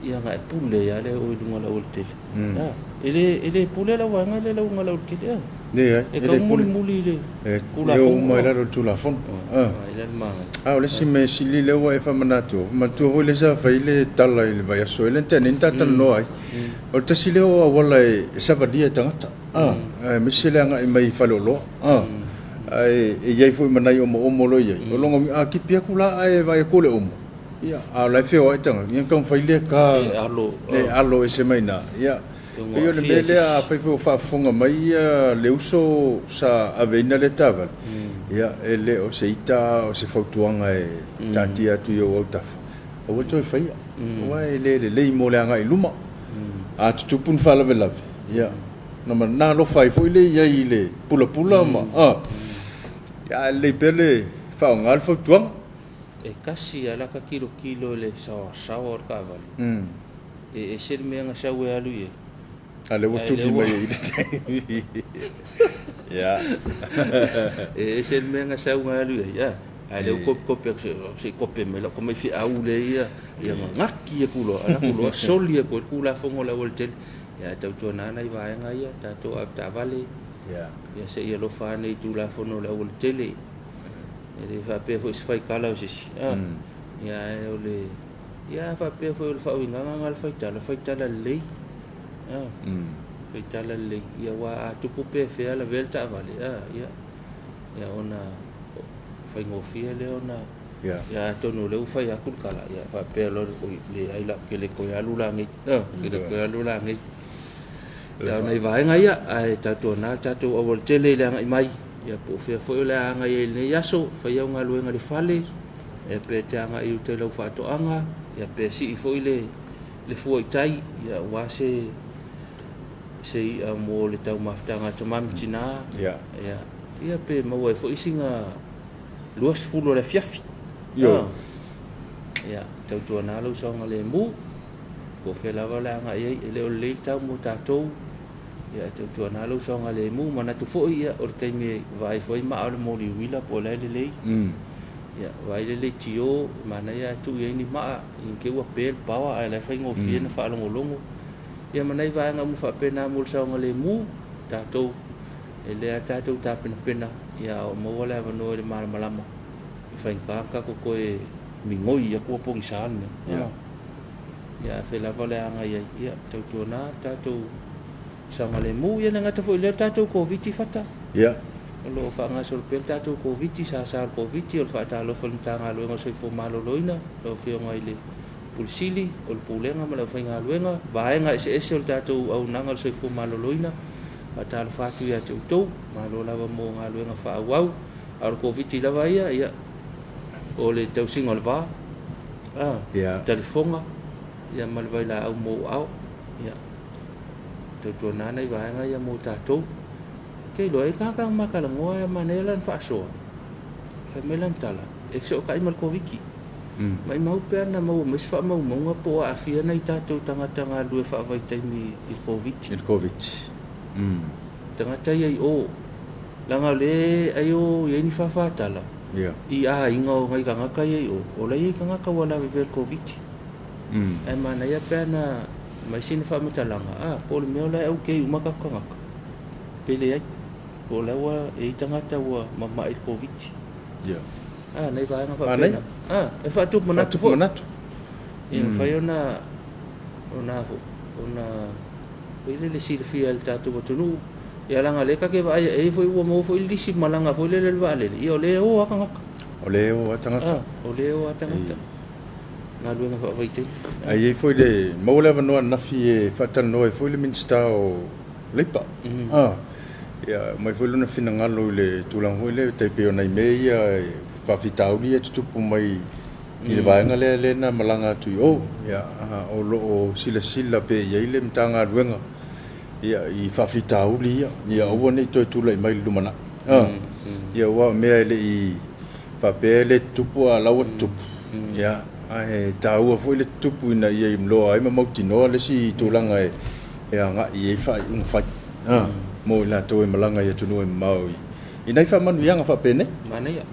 ia ona e pule ai lava lea o oe i luga o le aualatele. A. E le pule lau vaega lea i luga o le aualatele. A. Leai, E e tau le pule. mulimuli i le E Tulafono. o uma i lalo o le Tulafono. A. Ai lea le manaia. A o le isi mea sili lea ua e faamanatu, manatua foi lea sa fai le tala i le vaiaso ai lea na tea nei na ta talanoa ai. O le tasi lea o auala e savalia e tagata, aemaise le agai mai i faleoloa. Ae e i ai foi ma nai omoomo o lo o i ai. O lona uiga, a tipi atu la ae vaai atu le omo, ia, a o la e feoai tagata, ia ona taumafai lea ta E alo. E alo ese mai i ina. Ia, E ono pei o le aafia mea i se lea, isi. afai foi o faafofoga mai le uso sa aveina lea taavale, ia, e le o se ita a o se fautuaga e taatia atu i ou autafa, aua le toe faia, aua e le lelei mo le agai i luma. A tutupu ni faalavelave, ia, ona alofa ai foi lea i ai i le pulapula ma, ia, ae lelei pea le faaaoga le fautuaga. E tasi lava lata tilotilo i le saoasaoa o le taavale, e ese le mea na sau e alu i ai. A lea ua Ae tuli lea ua mai ai i le taimi. Ia. E ese le mea na sau na alu i ai, a ae lea ua kopikopi atu, se i kope mai lau tamaifeau lea ia, ia gagati atu loa, alu atu loa soli atu ai le Tulafono o le aualatele. Ia ae tautuana nai vaega ia, tatou avetaavale, ia se i alofa ane i Tulafono o le aualatele. E le faapea foi o se faitala o se isi, a ia ae o le, ia a faapea foi o le faauigaga lena o le faitala, faitala lelei, a faitala lelei, ia aua a tupu pe fea lavea le taavale, a ia, ia ona faigofie lea ona ia atonu o lea ua fai atu le tala, ia faapea loa, oi leai la, ou te le toe alu la nei, a ou te le toe alu la nei. Ia o nai vaega ia, ae tautuana le tatou aualatele i le agai mai, ia po o fea foi o le a agai ai i lenei aso, fai au galuega i le fale, ia pe te agai i uta i lau faatoaga, ia pe sii foi le fua i tai, ia aua se i'a mo le taumafataga a tama ma tina, ia, ia pe maua ai foi sina 20 o le afiafi. Ia, tautuana lou saogalemu, po o fea lava le agai ai, e le o lelei le tau mo tatou, ia e tautuana lou saogalemu, manatu foi ia o le taimi e vaai foi maa o le moli uila po o la e lelei. Ia, vaai le leitio, e manaia ae tuu i ai ni maa, i te i ua pe le power ae la e faigofie ona faalogologo. Ia ma nai vaega uma faapena mo le saogalemu, tatou, e lelei lava le tatou tapenapena, ia a maua le avanoa i le malamalama, e faigata ona tatou toe migoi atu ua pogisa le mea. Ia a fea lava le agai ai, ia tautuana le tatou saogalemu. Ia e le gata foi i lea o le tatou Koviti fata. O lo o faagasolo pea le tatou Koviti, sasa o le Koviti, o le faatalofa i le Matagaluega o le Soifua Maloloina, lau Afioga i le Pule Sili o le Pulega ma le aufaigaluega, vaega eseese o le tatou auaunaga o le Soifua Maloloina, faatalofa atu ia te outou, malo lava mo galuega faaauau. A o le Koviti lava ia, ia, o le tausiga o le va, talifoga, ia ma le vailaau mouao, ia, tautuana nai vaega ia mo tatou. Te iloa, e tagata na ma talanoa e manaia lana faasoa, fai mai lana tala, e fesootai ma le Koviti. Maimau pe ana maua mai se faamaumauga po o aafia nai tatou tagata galulue faavaitaimi i le Koviti. I le Koviti. Tagata ia i o, leaga o lea ai o i ai ni faafatala i aiga o nai tagata ia i o, o la e i ai tagata ua lavevea i le Koviti. Ae manaia pe ana aumai sina faamatalaga, a, po o le mea o la e okay uma tatou tagata, pe leai, po o la ua i ai tagata ua mamai i le Koviti. A, nai vaega faapena. A, e faatupu manatu foi. Manatu. Ia mafai ona ona ona foi lele silafia e le tatou atunuu. Ia leaga o lea ta te vaai e foi ua maua foi le lisi malaga foi lele i le vaalele, ia o lea e o lava tagata. O lea e o lava tagata. A, o lea e o lava tagata. Galuega faavaitaimi. Ae i ai foi le maua le avanoa ananafi e faatalanoa ai foi le Minisita o Leipa. Ia, aumai foi lona finagalo i le tulaga foi lea, tai pei o nai mea ia faafitauli ia e tutupu mai i le vaega lea lea na malaga atu i o. Ia, o lo o silasila pea i ai le Matagaluega ia, i faafitauli ia, ia aua ne i toe tulai mai i le lumanai. Ia, aua o mea e le i faapea e le tutupu a o la ua tutupu. Ia, ae taua foi le tutupu ina ia iloa ai ma mautinoa le isi tulaga e agai i ai faaiuga fai. mo i latou e malaga i atunuu e mamao i nai faamanuiaga faapenei. Manaia.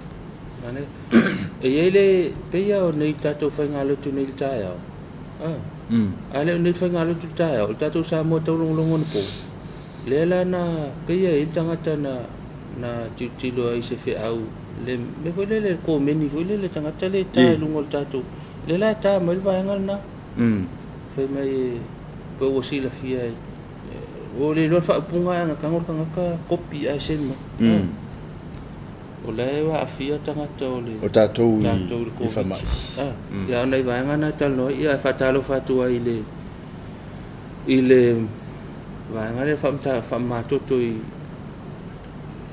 Manaia. E i ai le, pei lava o nei tatou faigalotu nei i le taeao, a le o nei faigalotu i le taeao, o le tatou Samoa taulogologo anapo, lea la na, pei e i ai le tagata na tilotilo ai i se feau, le mea foi lele, le komeni foi lele, le tagata lea e ta i luga o le tatou, lea la e ta mai le vaega lena. Fai mai pe ua silafia e, ua le iloa le faaupuga ae ana tago le tagata kopi ae send mai. O la e aafia tagata o le o tatou tatou i le i faamai. Ia, o nai vaega na e talanoa ai, ia, e faatalofa atu ai i le vaega lea faamamatoto i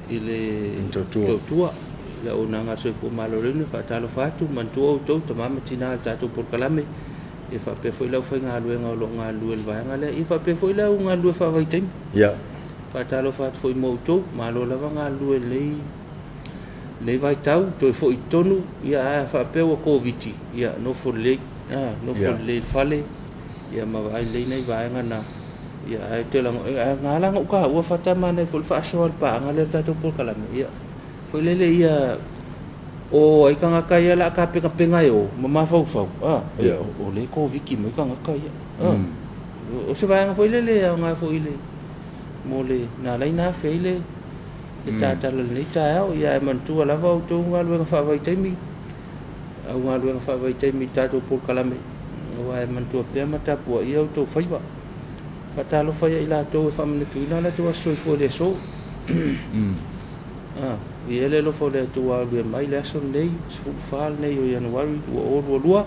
le Motootua. Motootua, i le auaunaga a le Soifua Maloloina. Faatalofa atu, manatua outou tama ma tina i le tatou polokalame, ia faapea foi le aufaigaluega o lo o galulue i le vaega lea, ia faapea foi le au galulue faavaitaimi. Faatalofa atu foi mo outou, malo lava galulue i lenei vaitau, toe foi i totonu, ia a faapea ua Koviti, ia nofo lelei, nofo lelei i le fale, ia ma vaai lelei nai vaega na. Ia ae te lago ae ngala na uka ua fata mana foi le faasoa le paaga lea o le tatou polokalame, ia foi lele ia o ai tagata ia la ka pengapenga e o ma mafaufau o le Koviti mai tagata ia. O se vaega foi lele aoga foi le mo le na alai na afe ai le tatala lenei taeao. Ia ae manatua lava outou galuega faavaitaimi, au galuega faavaitaimi i tatou polokalame, aua e manatua pea ma tapuaia outou faiva. Faatalofa ia i latou e faamanatuina latou aso soifua i le aso. Ia le alofa o le Atua aulia mai le aso lenei, 14 lenei o Ianuari 2022.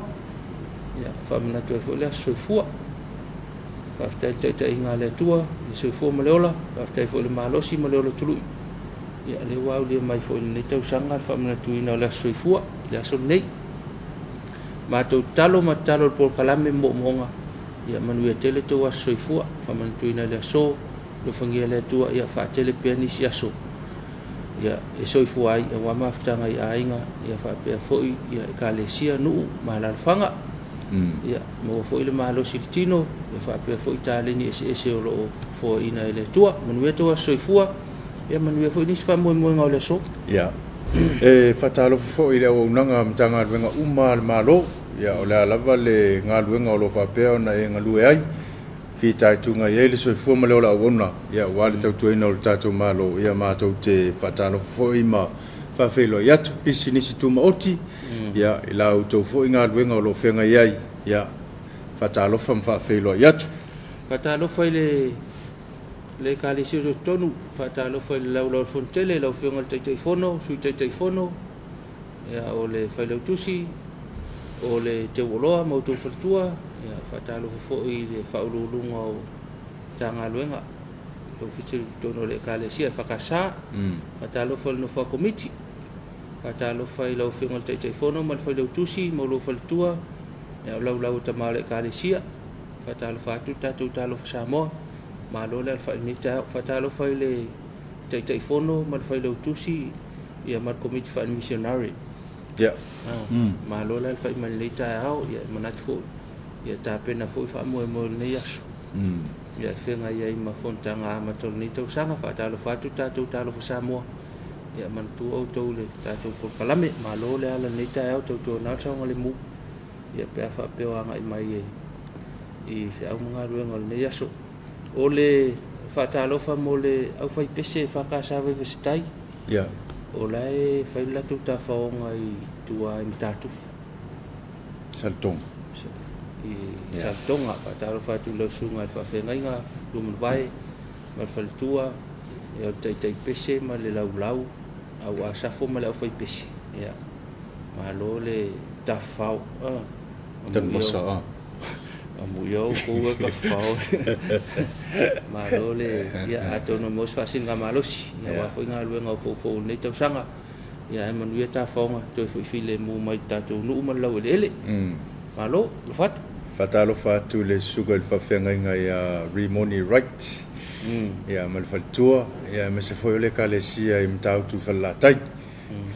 Ia faamanatu ai foi le aso soifua. Faafetai i le taitaiga a le Atua, i le soifua ma le ola, faafetai foi i le malosi ma le ola tului. Ia lea ua aulia mai foi i lenei tausaga le faamanatuina o le aso soifua i le aso lenei. Matou tatalo ma tatalo i le polokalame moomooga, ia manuia tele tou aso soifua, faamanatuina i le aso, alofagia le Atua, ia faatele pea nisi aso ia e soifua ai aua mafutaga i aiga, ia faapea foi ia ekalesia, nuu ma alaalafaga. Ia maua foi le malosi i le tino, ia faapea foi taleni eseese o lo o foaina e le Atua. Manuia tou aso soifua, ia manuia foi nisi faamoemoega o le aso. Ia. E faatalofa foi i le auaunaga a Matagaluega uma a le Malo. Ia, o le a lava le galuega o lo o faapea ona e galue ai, fitaituga i ai le soifua ma le ola auauna, ia, aua le tautuaina o le tatou Malo. Ia, matou te faatalofa foi ma faafeiloai atu pisinisi tumaoti, ia, i la outou foi galuega o lo o feagai ai, ia, faatalofa ma faafeiloai atu. Faatalofa i le Ekalesia o totonu, faatalofa i le laulau o le Fonotele, lau Afioga i le Taitaifono, Sui Taitaifono, ia, o le Failautusi, o le Teuoloa ma outou faletua. Ia, faatalofa foi i le Faauluuluga o Matagaluega, le Ofisa i totonu o le Ekalesia EFKS. Faatalofa i le nofoa komiti, faatalofa i lau Afioga i le Taitaifono ma le Failautusi ma lou faletua, ia, o laulau o tama o le Ekalesia. Faatalofa atu le tatou talofa Samoa, malo le alafai i lenei taeao. Faatalofa i le Taitaifono ma le Failautusi, ia, ma le Komiti Faale-Missionary. Malo le alafai mai lenei taeao, ia, e manatu foi, ia tapena foi faamoemoe o lenei aso. Ia, e feagai ai ma fonotaga amata o lenei tausaga. Faatalofa atu le tatou talofa Samoa, ia manatua outou i le tatou polokalame. Malo le ala i lenei taeao, tautuana le saogalemu, ia pe a faapea o agai mai i feau ma galuega o lenei aso. O le faatalofa mo le aufaipese EFKS Vaivase-tai, o la e fai le latou tafaoga i tua i Matatufu. Saletoga. I Saletoga. Faatalofa atu i lau susuga i le faafeagaiga Luamanuvao ma le faletua, ia, o le taitaipese ma le laulau, au asafo ma le aufaipese. Ia, malo le tafafao. Tanuvasa. Amuia outou e tafafao. Malo le, ia, atonu e maua se faasiliga malosi, ia, aua foi galuega o foufou o lenei tausaga. Ia, ae manuia tafaoga, toe foi filemu mai i tatou nuu ma le laueleele. Malo, alofa atu. Faatalofa atu i le susuga i le faafeagaiga ia Rimoni Wright, ia, ma le faletua, ia, aemaise foi o le Ekalesia i Matautu i Falelatai.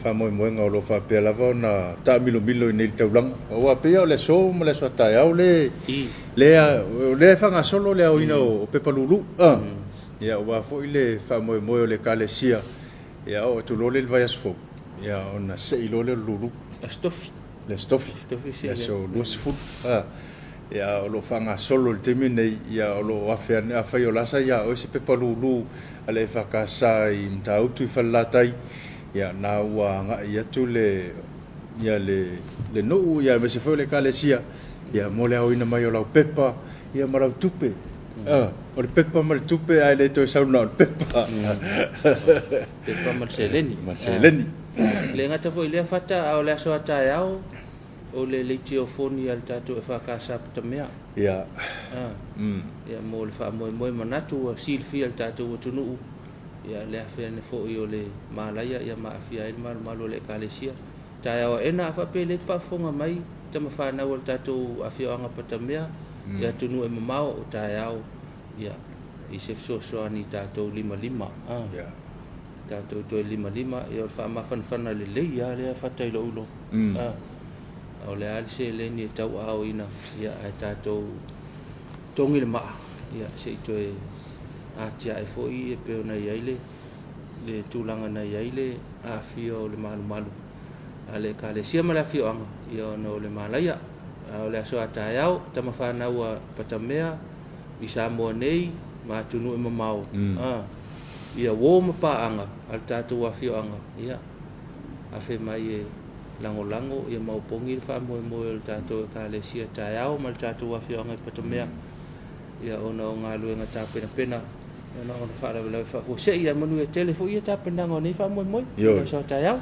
Faamoemoega o lo o faapea lava ona taamilomilo i nei le taulaga. Aua pei o le aso ma le aso a taeao le o lea e faagasolo le aoina o pepa lulu. Ia aua foi le faamoemoe o le Ekalesia, ia oo atu loa lea i le vaiaso fou, ia ona sei loa lea o le lulu. Aso Tofi. Le Aso Tofi, le aso 20. Ia o lo o faagasolo i le taimi lenei, ia o lo o afe ane, afai o la sa ia oe se pepa lulu a le EFKS i Matautu i Falelatai, ia na ua agai atu le ia le le nuu ia aemaise foi o le Ekalesia, ia mo le aoina mai o lau pepa ia ma lau tupe. O le pepa ma le tupe ae le toe sau na o le pepa. Pepa ma le seleni. Ma le seleni. E le gata foi i lea Fata, a o le aso a taeao, o le leitiofoni a le tatou EFKS Patamea. Ia. Ia mo le faamoemoe manatu ua silafia e le tatou atunuu ia le afe ane foi o le malaia ia ma aafia ai le malumalu o le Ekalesia. Taeao aena a faapea e le faafofoga mai tama fanau a le tatou afioaga Patamea i atunuu e mamao o taeao ia i se fesoasoani i tatou limalima. Tatou toe limalima ia o le faamafanafana lelei lava lea Fata i lou iloa. O le a le seleni e tauaaoina ia ae tatou togi le maa ia se i toe atiae foi e pei ona i ai le tulaga na i ai le aafia o le malumalu a le Ekalesia ma le afioaga ia ona o le malaia. A o le aso a taeao, tama fanau a Patamea i Samoa nei ma atunuu e mamao, ia uo ma paaga a le tatou afioaga, ia afe mai e lagolago ia ma opogi le faamoemoe o le tatou Ekalesia taeao ma le tatou afioaga i Patamea, ia ona o galuega tapenapena ona o faalavelave faafuasei ae manuia tele foi ia tapenaga o nei faamoemoe i le aso a taeao.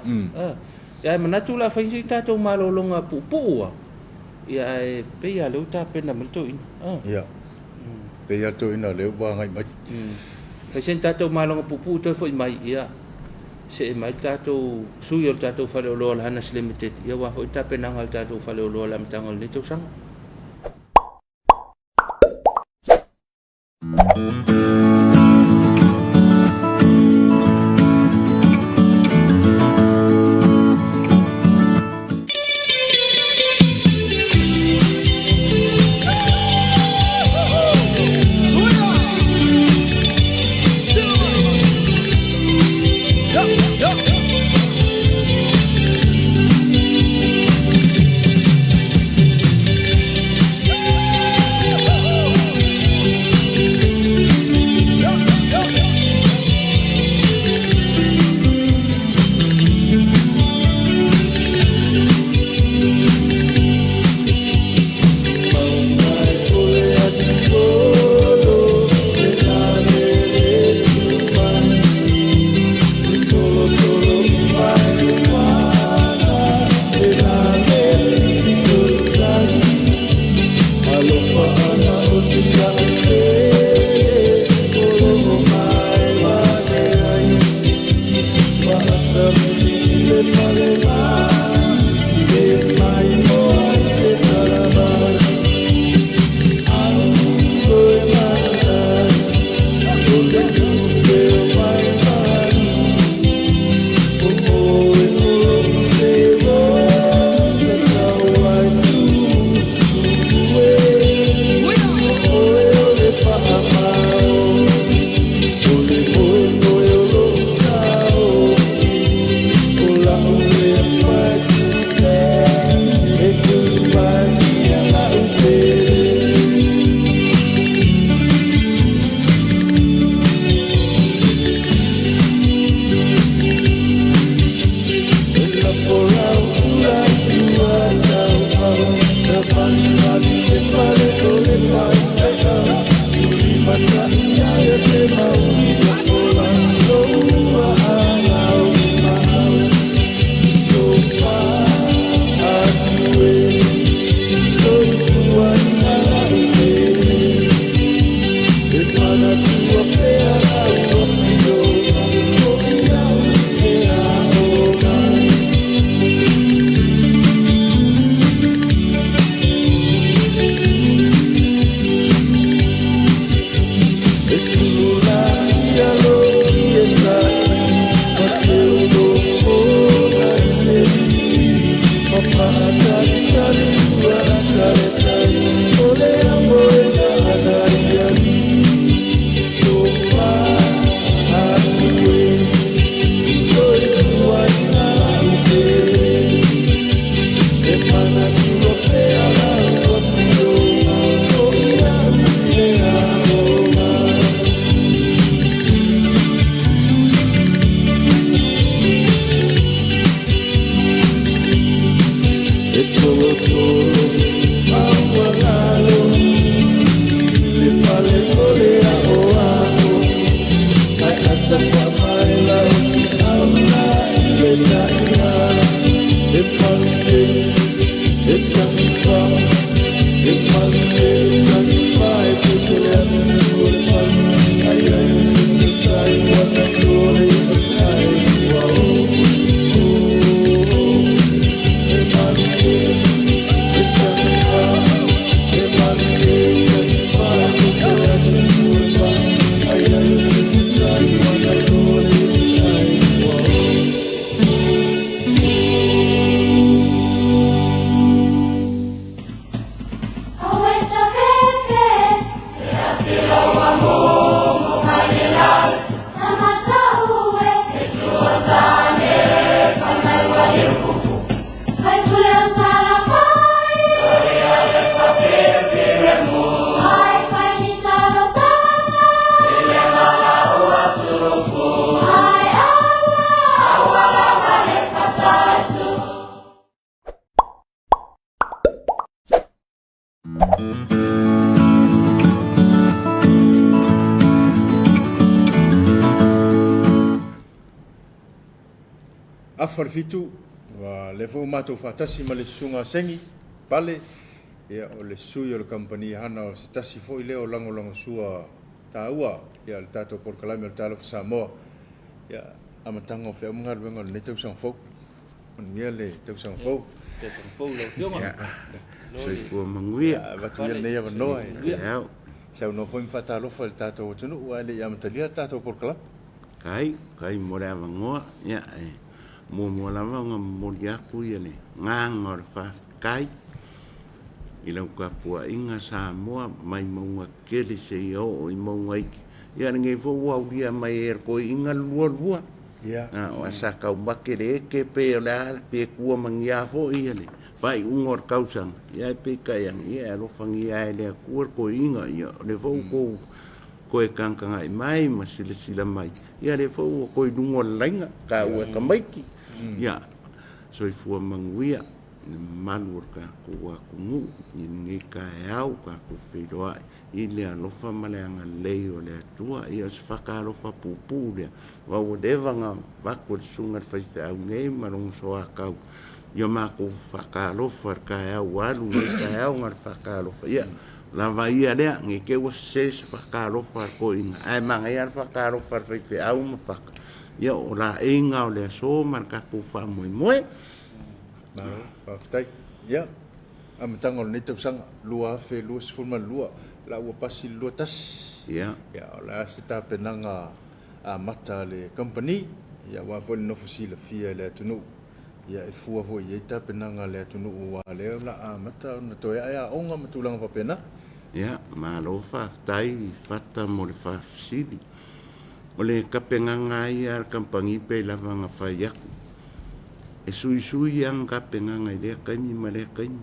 Ia ae manatu o le a fai se tatou malologa puupuu lava, ia ae pei lava o lea ua tapena mai le toeaina. Ia, pei lava le toeaina o lea ua agai mai. Fai se tatou maloga puupuu toe foi mai, ia see mai le tatou sui o le tatou faleoloa o le Hanas Limited, ia aua foi tapenaga a le tatou faleoloa i le amataga o lenei tausaga. Afa le 7, ua lea foi ua matou faatasi ma le Susuga a Segi Pale, ia o le sui o le kamupani hana o se tasi foi lea o lagolagosua taua ia le tatou polokalame o le Talofa Samoa. Ia, amataga o feau ma galuega o lenei tausaga fou. Manuia le tausaga fou. Tausaga fou lau Afioga. Soifua manuia. Avatu ia lenei avanoa e saunoa foi ma faatalofa i le tatou atunuu ae le i amatalia le tatou polokalame. Kai, kai mo le avanoa. Ia, e muamua lava ona momoli atu ia le agaga o le faafetai i lau tapuaiga Samoa mai mauga tele seia oo i mauga iti. Ia lenei foi ua aulia mai e le toeaina le lualua. Ia. O asa taumate le eke pe o le a pe tua magia foi ia le faaiuga o le tausaga. Ia ae peitai ane, ia e alofagia e le Atua le toeaina. Ia o lea foi ua tou toe tagatagai mai ma silasila mai, ia lea foi ua toe i luga o le laina, taua e tamaiti. Ia, soifua manuia i le mamalu o le tatou atunuu i lenei taeao ua tatou feiloai i le alofa ma le agalelei o le Atua. Ia, o se faatalofa puupuu lea, aua ua leva ona avatu e le susuga i le faifeau nei ma lona soatau i a matou faatalofa i le taeao ua alu lenei taeao na o le faatalofa. Ia, lava ia lea, ne i te i ua sese se faatalofa a le toeaina, ae manaia lava le faatalofa a le faifeau ma faka. Ia, o laeiga o le aso ma le tatou faamoemoe. Malo, faafetai. Ia, amataga o lenei tausaga 2022, la ua pasi le 21. Ia. Ia, o le a se tapenaga amata a le kamupani, ia aua foi le nofo silafia e le atunuu. Ia, e fua foi i ai tapenaga a le atunuu aua o lea o le a amata ona toe ae aoga ma tulaga faapena. Ia, malo faafetai Fata mo le faafesili. O le tapenaga lava ia a le kamupani pei lava ona fai atu, e suisui lava tapenaga i lea taimi ma lea taimi.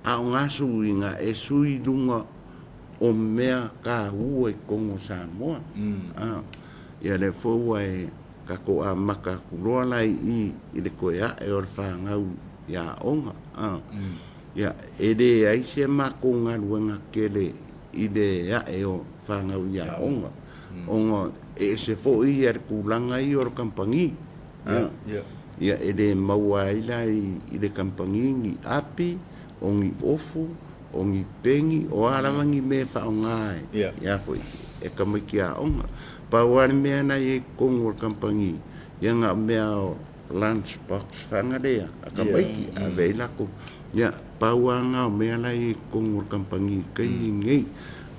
A o na suiga e sui i luga o mea taua i totonu o Samoa. Ia lea foi ua e tatou amata atu loa la i i i le toe ae o le fanau i aoga. Ia, e leai se matou galuega tele i le ae o fanau i aoga, ona e ese foi le tulaga ia o le kamupani. Ia, e le maua ai la i le kamupani ni api, o ni ofu, o ni peni, o a lava ni mea e faaaoga e tamaiti aoga. Pau lava le mea na i ai i totonu o le kamupani, ia na o mea o lunch box faga lea a tamaiti, ave ai latou. Ia, pau lava na o mea la e i ai i totonu o le kamupani i le taimi lenei.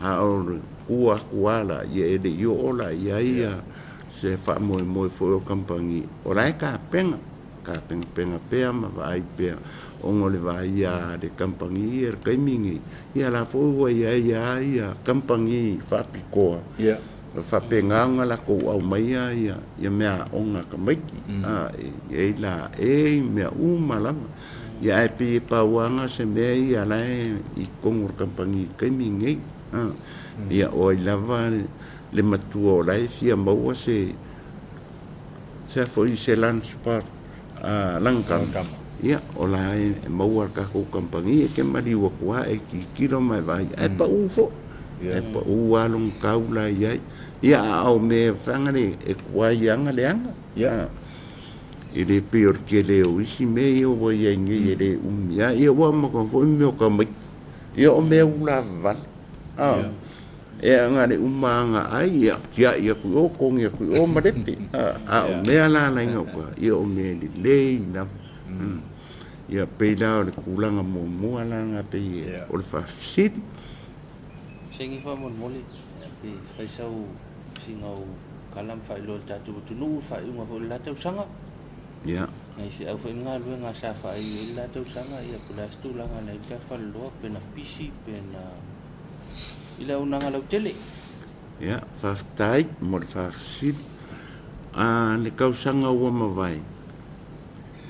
A o le tua atu lava la, ia e le i oo la i ai se faamoemoe foi o le kamupani, o la e tapena, tapenapena pea ma vaai pea, ona o le vaaia a le kamupani ia i le taimi lenei, ia la foi ua i ai lava ia kamupani faapitoa, faapena ona latou aumaia ia meaaoga a tamaiti, e i ai laei ma mea uma lava. Ia ae pei e pau lava na o se mea ia la e i totonu o le kamupani i le taimi lenei. Ia o ai lava le matua o la e fia maua se se a foi se lunch box lagakama, ia o la e maua e le tatou kamupani e te maliu atu lava e tilotilo ma e vaai, ae pau foi. E pau lava lona tau la e i ai. Ia a o mea faga le e tuai lava ona leaga. E le pei o le tele o isi mea ia ua i ai nei e le umi lava. Ia ua amata foi mea o tamaiti. Ia o mea ula vale. E ana le uma aga ai, ia tiai atu i o, togi atu i o ma lepe. A o mea la la i gauta, ia o mea lelei lava. Ia pei la o le tulaga muamua la lena pei o le faafesili. Segi faamolemole pe fai sau sina ou tala ma faailoa i le tatou atunuu le faaiuga foi o le la tausaga. Ia. Nai feau foi ma galuega sa faaiu ai le la tausaga, ia po o le a se tulaga na i ai le ta faleloa, pe na pisi pe na i le auaunaga lautele. Ia, faafetai mo le faafesili. A le tausaga ua mavae,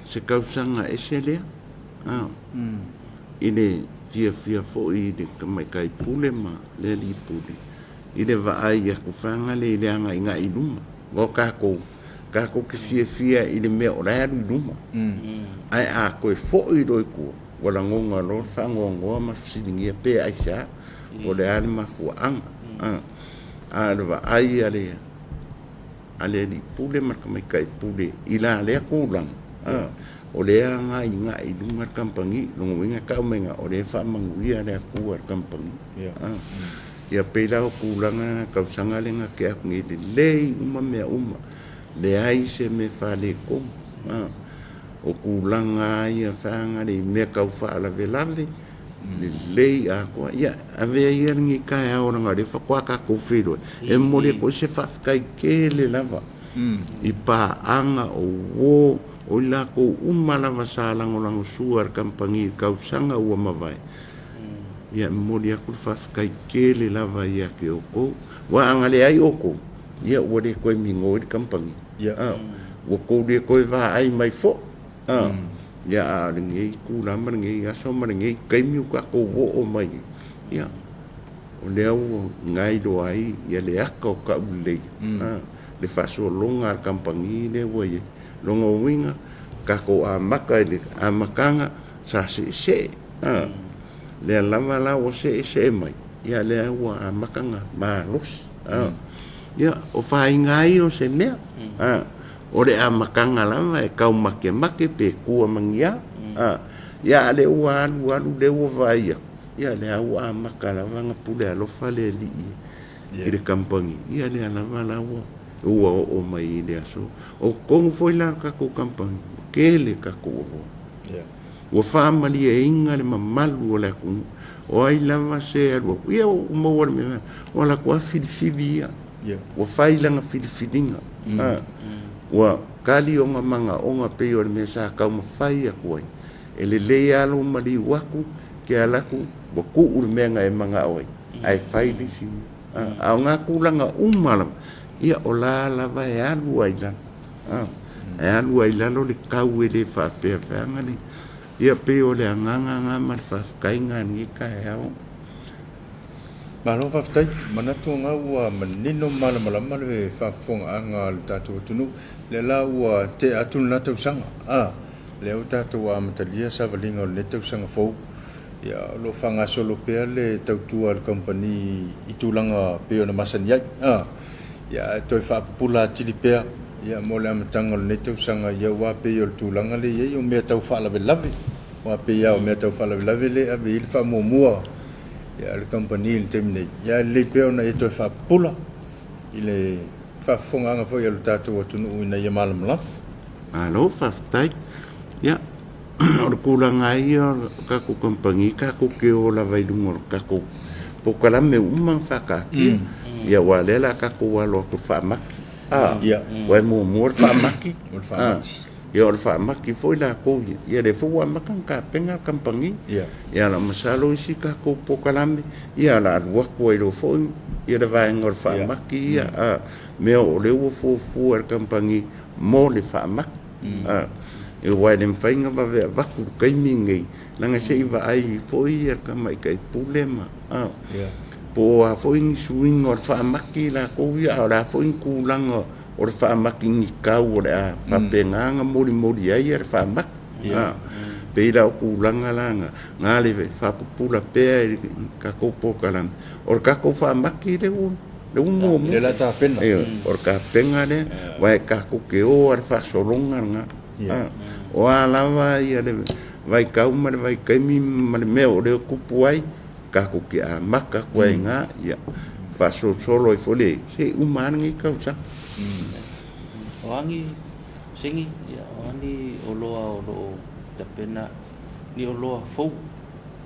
se tausaga ese lea, a, i le fiafia foi i le tamaitai pule ma le alii pule i le vaai atu fagale i le agaigai i luma. O tatou, tatou te fiafia i le mea o la e alu i luma. Ae a toe foi loa i tua, ua lagona loa le faanoanoa ma fesiligia pe aisea, po o le a le mafuaaga. A o le vaai a le alii pule ma le tamaitai pule i la lea tulaga, O lea agai i luga le kamupani, lona uiga e tau mai i ina o lea e faamanuia le Atua i le kamupani. Ia pei la o tulaga na tausaga lea na tea atu nei, lelei uma mea uma, leai se mea faaletonu. O tulaga lava ia feaga i mea tau faalavelave, lelei atoa. Ia, avea ia lenei taeao leaga o lea faatoa tatou feiloai, e momoli atu ai se faafetai tele lava i paaga, o uo, o i latou uma lava sa lagolagosua i le kamupani i le tausaga ua mavae. Ia, e momoli atu le faafetai tele lava ia te outou. Aua a na leai outou, ia ua le toe migoi le kamupani. Ua tou le toe vaai mai foi. Ia, a o lenei itula ma lenei aso ma lenei taimi ua tatou oo mai ai, ia, o lea ua gailoa ai ia le ata o taulelei, le faasologa a le kamupani lea ua i ai. Lona uiga, tatou amata i le amataga sa seesee, lea lava la ua seesee mai, ia lea ua amata ona malosi. Ia, o faiga lava ia o se mea, o le amataga lava e taumakemake pe tua ma ni a, ia a o lea ua alu alu lea ua vaai atu, ia lea ua amata lava ona pule alofa le Alii i le kamupani, ia lea lava la ua ua oo mai i le aso. O totonu foi la o le tatou kamupani, ua tele tatou oloa. Ua faamalieina le mamalu o le atunuu. O ai lava se alu atu, ia ua maua le mea, ua alu atu lava filifili ia. Ua fai lana filifiliga. Ua kali ona manaoga pei o le mea sa taumafai atu ai. E lelei lava lou maliu atu, ke ala atu, ua tuu le mea na e manao ai, ae fai le isi mea. A o na tulaga uma lava, ia o la lava e alu ai i lalo. E alu ai i lalo le tau e le faapea feaga le. Ia pei o le agaga lena ma le faafetaiga i lenei taeao. Malo faafetai. Manatu lena ua manino ma malamalama le faafofogaaga a le tatou atunuu. Lea la ua tea atu lena tausaga. A, lea ua tatou amatalia savaliga o lenei tausaga fou. Ia, o lo o faagasolo pea le tautua a le kamupani i tulaga pei ona masani ai. A, ia, ae toe faapupula atili pea ia, mo le amataga o lenei tausaga, ia, aua pei o le tulaga lea e i ai, o mea tau faalavelave. Aua pei lava o mea tau faalavelave lea e ave i ai le faamuamua a le kamupani i le taimi nei. Ia, ae lelei pea ona e toe faapupula i le faafofogaaga foi a lo tatou atunuu ina ia malamalama. Malo faafetai. Ia, o le tulaga lava ia o le tatou kamupani, tatou te o lava i luga o le tatou polokalame uma na faataatia. Ia aua o lea o le a tatou alo atu i le faamati. Aua e muamua le faamati. O le faamati. Ia o le faamati foi latou ia. Ia lea foi ua amata ona tapena le kamupani. Ia na masalo isi tatou polokalame, ia o le a alu atu ai loa foi ia le vaega o le faamati ia. Mea o lea ua fuafua e le kamupani mo le faamati. Aua e le mafai ona vave avatu i le taimi lenei, leaga se i vaai foi le tamaitai pule ma po o a foi ni suiga o le faamati latou ia, a o le a foi ni tulaga o le faamati ni tau o le a faapena ona molimoli ai le faamati. Pei la o tulaga la na, na le faapupula pea i le tatou polokalame. O le tatou faamati lea ua lea ua muamua. Lea o le a tapena. Ioe, o le tapena lea, aua e tatou te o lava i le faasologa lena. O a lava ia le vaitau ma le vaitaimi ma le mea o lea e tupu ai, tatou te amata atu ai i ina, ia faasolosolo ai foi le, se i uma lava lenei tausaga. O a ni segi, o a ni oloa o lo o tapena, ni oloa fou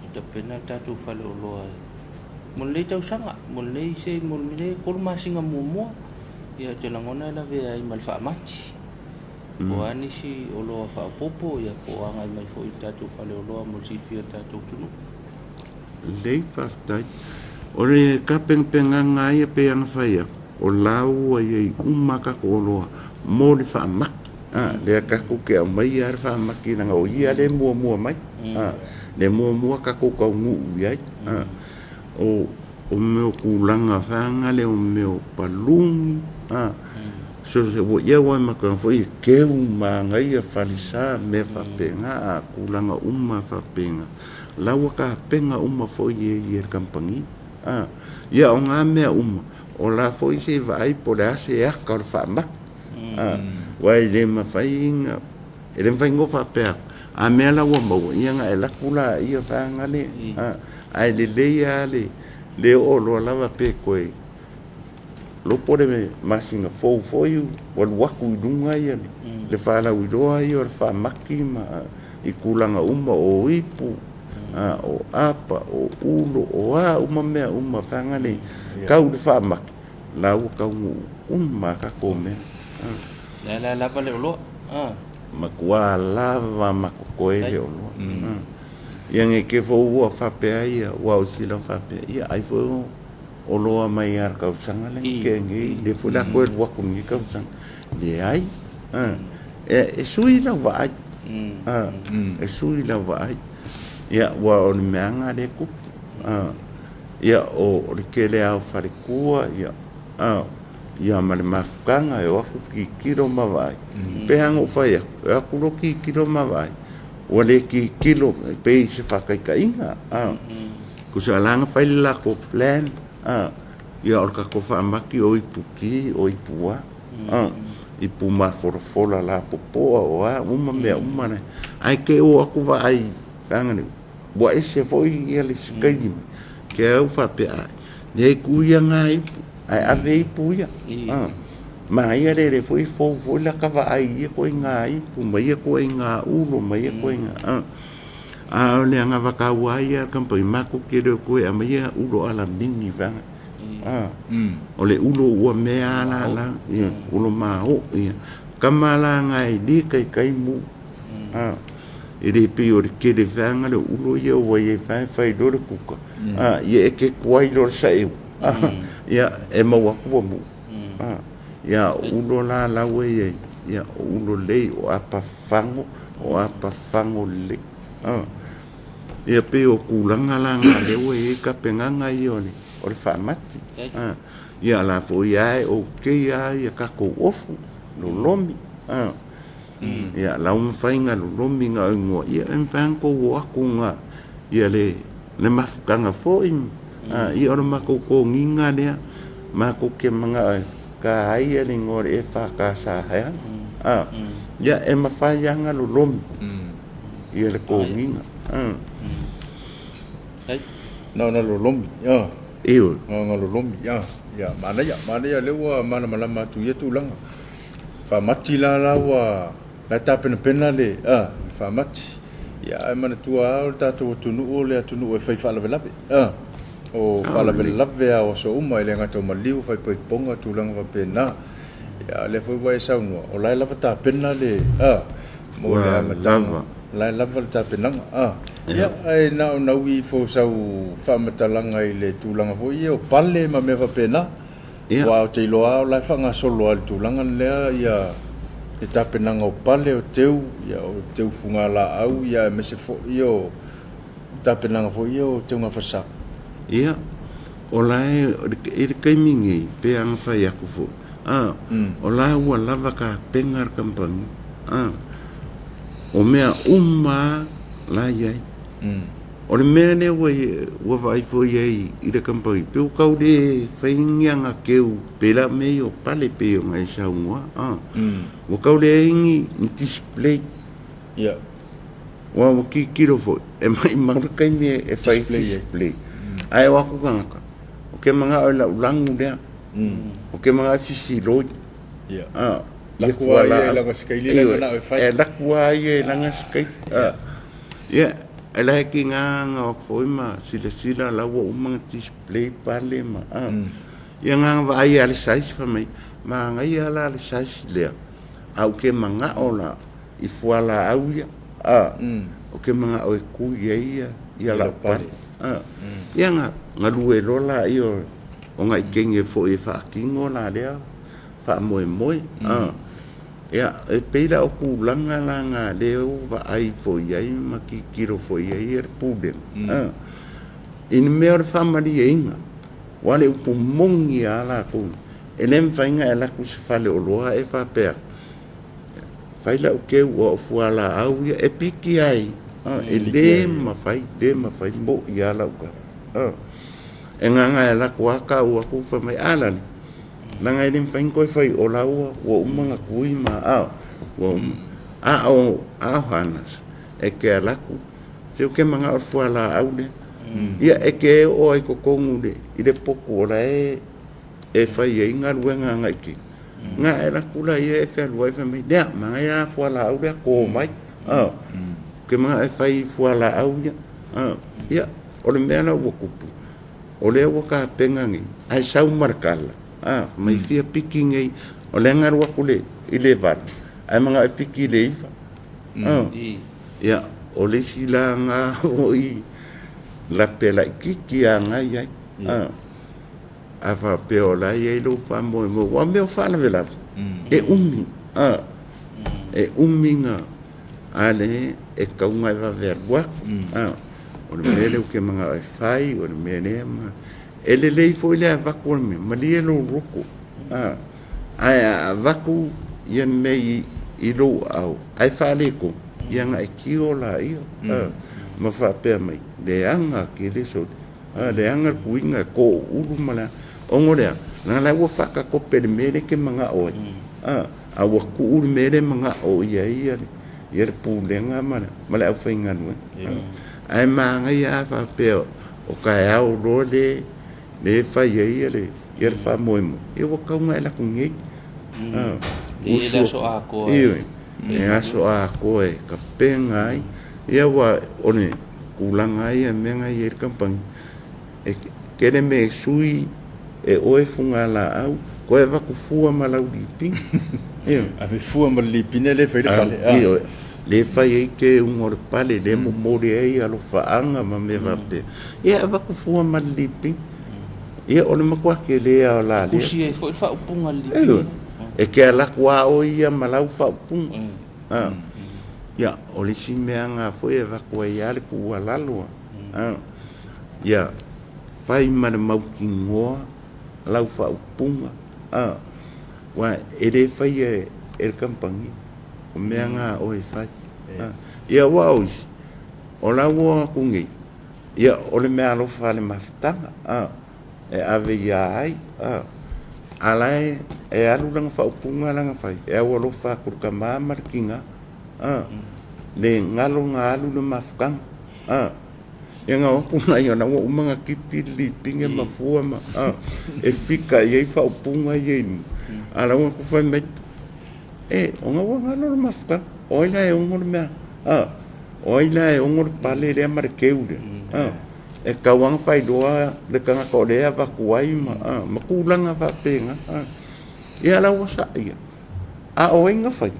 e tapena le tatou faleoloa mo lenei tausaga, mo lenei se mo lenei 3 masina muamua, ia ou te lagona e lavea ai ma le faamati. Po o a nisi oloa faaopoopo, ia po o agai mai foi i le tatou faleoloa mo le silafia e le tatou atunuu. Lelei, faafetai. O le tapenapenaga lava ia pei ona fai atu, o la ua i ai uma a tatou oloa mo le faamati. Lea tatou te aumaia lava le faamati leaga o ia lea e muamua mai. Lea e muamua tatou taunuu i ai. O mea o tulaga vaega lea o mea o paluni, so se ua ia ua maka foi e keu manaia falesa mea faapena, a tulaga uma faapena. La ua tapena uma foi e ia le kamupani. Ia o na mea uma, o la foi se i vaai po o le a se aka o le faamati. Aua e le mafai ona E le mafai ona ou faapea atu, a mea la ua maua, ia ona e alu atu laia vaega lea, ae lelei lava le le oo loa lava pe toe lopo le masina fou foi ua alu atu i luga le faalauiloa ia o le faamati ma i tulaga uma o ipu, o apa, o ulo, o a uma mea uma vaega nei tau i le faamati, la ua taunuu uma lava tatou mea. Lea la e lava le oloa. Matua lava ma totoe le oloa. Ia nei te i foi ua faapea ia, aua o isi lava faapea, ia ai foi o oloa mai lava i le tausaga lea na tea nei, lea foi o le a toe alu atu i lenei tausaga. Leai, e sui lau vaai, e sui lau vaai. Ia, aua o le mea lava lena lea e tupu. Ia, o le tele lava o faletua, ia, ia ma le mafutaga e o atu tilotilo ma vaai. Pei lava ona ou fai atu, e o atu loa tilotilo ma vaai, ua le tilotilo e pei se faataitaiga, tusa o la na fai le latou plan, ia o le tatou faamati o ipu ki, o ipu a, ipu mafolafola lapopoa o a uma mea uma na. Ae te o atu vaai leaga ua ese foi ia le isi taimi, ke au faapea, ai, leai tu ia na ipu, ae ave ipu ia. Manaia lele foi fou foi lata vaai i ia ituaiga ipu ma ia ituaiga ulo ma ia ituaiga a o le anavatau lava ia a le kamupani matou te le o toe aumaia ulo alamini vaega o le ulo ua mea lava la ia ulo maoo ia tama la na e le taitai mu e le pei o le tele vaega lea o ulo ia ua i ai vaega e fai loa le kuka ia e te tuai loa le saeu ia e maua atu ua mu. Ia, o ulo la la ua i ai, ia, o ulo lelei, o apa fago, o apa fago lelei. Ia, pei o tulaga la na lea ua i ai tapenaga ia o le, o le faamati. Ia, la foi lava e okay lava ia tatou ofu, lolomi. Ia, la ua mafai ona lolomi na o igoa, ia, e mafai lava ona tou o atu na, ia le, le mafutaga foi. Ia, o le matou toniga lea, matou te manao e ta ai le igoa o le EFKS a, ia, e mafai lava ona lolomi ia le toniga. Na ona lolomi, Ioe. Na ona lolomi, ia, manaia, manaia lea ua malamalama atu i ia tulaga. Faamati la la ua la e tapenapena le le faamati. Ia ae manatua lava o le tatou atunuu o le atunuu e fai faalavelave. O faalavelave lava o aso uma e le gata o maliu, faipaipoga, tulaga faapena. Ia a o lea foi ua e saunoa, o la e lava tapena le mo le Ua amataga. lava. O la e lava le tapenaga. Ia ae na ona ui ifo sau faamatalaga i le tulaga foi ia o pale ma mea faapena. Ia. Aua ou te iloa lava o la e faagasolo lava i le tulaga lea ia le tapenaga o pale, o teu, ia o teu fugalaau, ia aemaise foi o tapenaga foi ia o teugafasa. Ia, o la e, i le taimi nei, pe ana fai atu foi, a, o la ua lava tapena le kamupani, a, o mea uma lava la e i ai. O le mea lea ua ua vaai foi i ai i le kamupani, pei ua tau le fai ni ana keu pei la mea ia o pale pei ona e saunoa, a, ua tau leai ni display. Ia. Aua ua tilotilo foi, e maumau le taimi e fai Display ai. display. Ae o atu tagata, ou te manao i lau lanu lea, ou te manao e fisiloi. Ia. A, ia Laku lava ia i fualaau. lana sikaili la e Ioe, manao e fai. e laku lava ia i lana sikaili. Ia, e la e tiga ona o atu foi ma silasila la ua uma ona display pale ma, a. Ia na ona vaai lava i le size fai mai, manaia la le size lea, ae ou te manao la i fualaau ia, a, ou te manao e tui ai ia, ia lau pale. A, ia na galue loa laia o nai teine foi e faatino la lea faamoemoe. A, ia, e pei la o tulaga la na lea ua vaai foi i ai ma tilotilo foi i ai le Pulega, a, i le mea o le faamalieina, aua o le upu moni lava latou, e le mafai ona e alu atu i se faleoloa e faapea atu, fai lau teu ua o fualaau ia, e piki ai, e le mafai, le mafai, mo'i lava lau tala. E gaga e alu atu lava tau atu fai mai, a lale, leaga e le mafai ona toe fai o la ua uma ona tui ma, ua uma. A o a o Hanas, e ke alaku, se o ke mangao le fualaau lea. Ia e ke oo ai totonu le, i le potu o la e, e fai ai galuega agai i Nga e laku la ia e fealuai fai mai, lea, manaia la fualaau lea, ko mai. Ke mangao e fai fualaau ia. Ia, o le mea la ua tupu, o lea ua tapena nei, ae sau ma le tala, fai mai fia piki nei, o lea na alu atu le, i le 8, ae manao e piki i le 9. Ia, o le isi la na foi lape laitiiti lava na i ai. A faapea o la e i ai lou faamoemoe, aua o mea o faalavelave, e umi, e umi na, a lea e tatau ona e vave alu atu. O le mea lea ou te manao e fai, o le mea lea ma... E lelei foi le avatu o le mea, malie lou loto, ae a avatu ia le mea i lou aao ae faaletonu, ia ona e tio laia, ma faapea mai, leaga tele sole, leaga le tuiga e toulu ma le a. Ona o le a? Leaga la ua faatatope i le mea lea e te manao ai, a ua tuu le mea lea e manao i ai ia le pulega ma le aufaigaluega. Ae manaia lava faapea o taeao loa lea e fai ai ia le faamoemoe, ia ua tatau ona e alu atu nei. E le aso atoa. Ioe, e aso atoa e tapena ai. Ia aua o le tulaga lava ia i mea na e i ai le kamupani, e tele mea e sui e oe fugalaau, toe avatu fua ma lau lipini. Ioe. Ave fua ma le lipini lea e fai le pale. Ioe, lea e fai ai teuga o le pale, lea e momoli ai alofaaga ma mea faapea. Ia avatu fua ma le lipini. Ia o le matua tele lava o la lea. Tusi ai foi le faaupuga i le lipini. Ioe, e te alu atu lava oe ia ma lau faaupuga. Ia, o le isi mea lena foi e avatu ai lava le tuualalo. Ia fai ma le mautinoa lau faaupuga, aua e le faia e le kamupani, o mea na a oe e fai. Ia aua o isi, o la ua o atu nei, ia o le meaalofa a le mafutaga e ave ia ai, a la e alu lana faaupuga la na fai, e aualofa atu i le tama ma le tina, le galo na alu le mafutaga. Ia na o atu nai ona ua uma ona tipi le lipine ma fua ma e fika i ai faaupuga ia i luga. A la ua fai mai, e, ona ua galo le mafutaga. O ai la e ono le mea? O ai la e ono le pale lea ma le keu lea? E tatau lava ona faailoa le tagata o lea e avatu ai ma tulaga faapena. Ia la ua saia. A o ai na fai?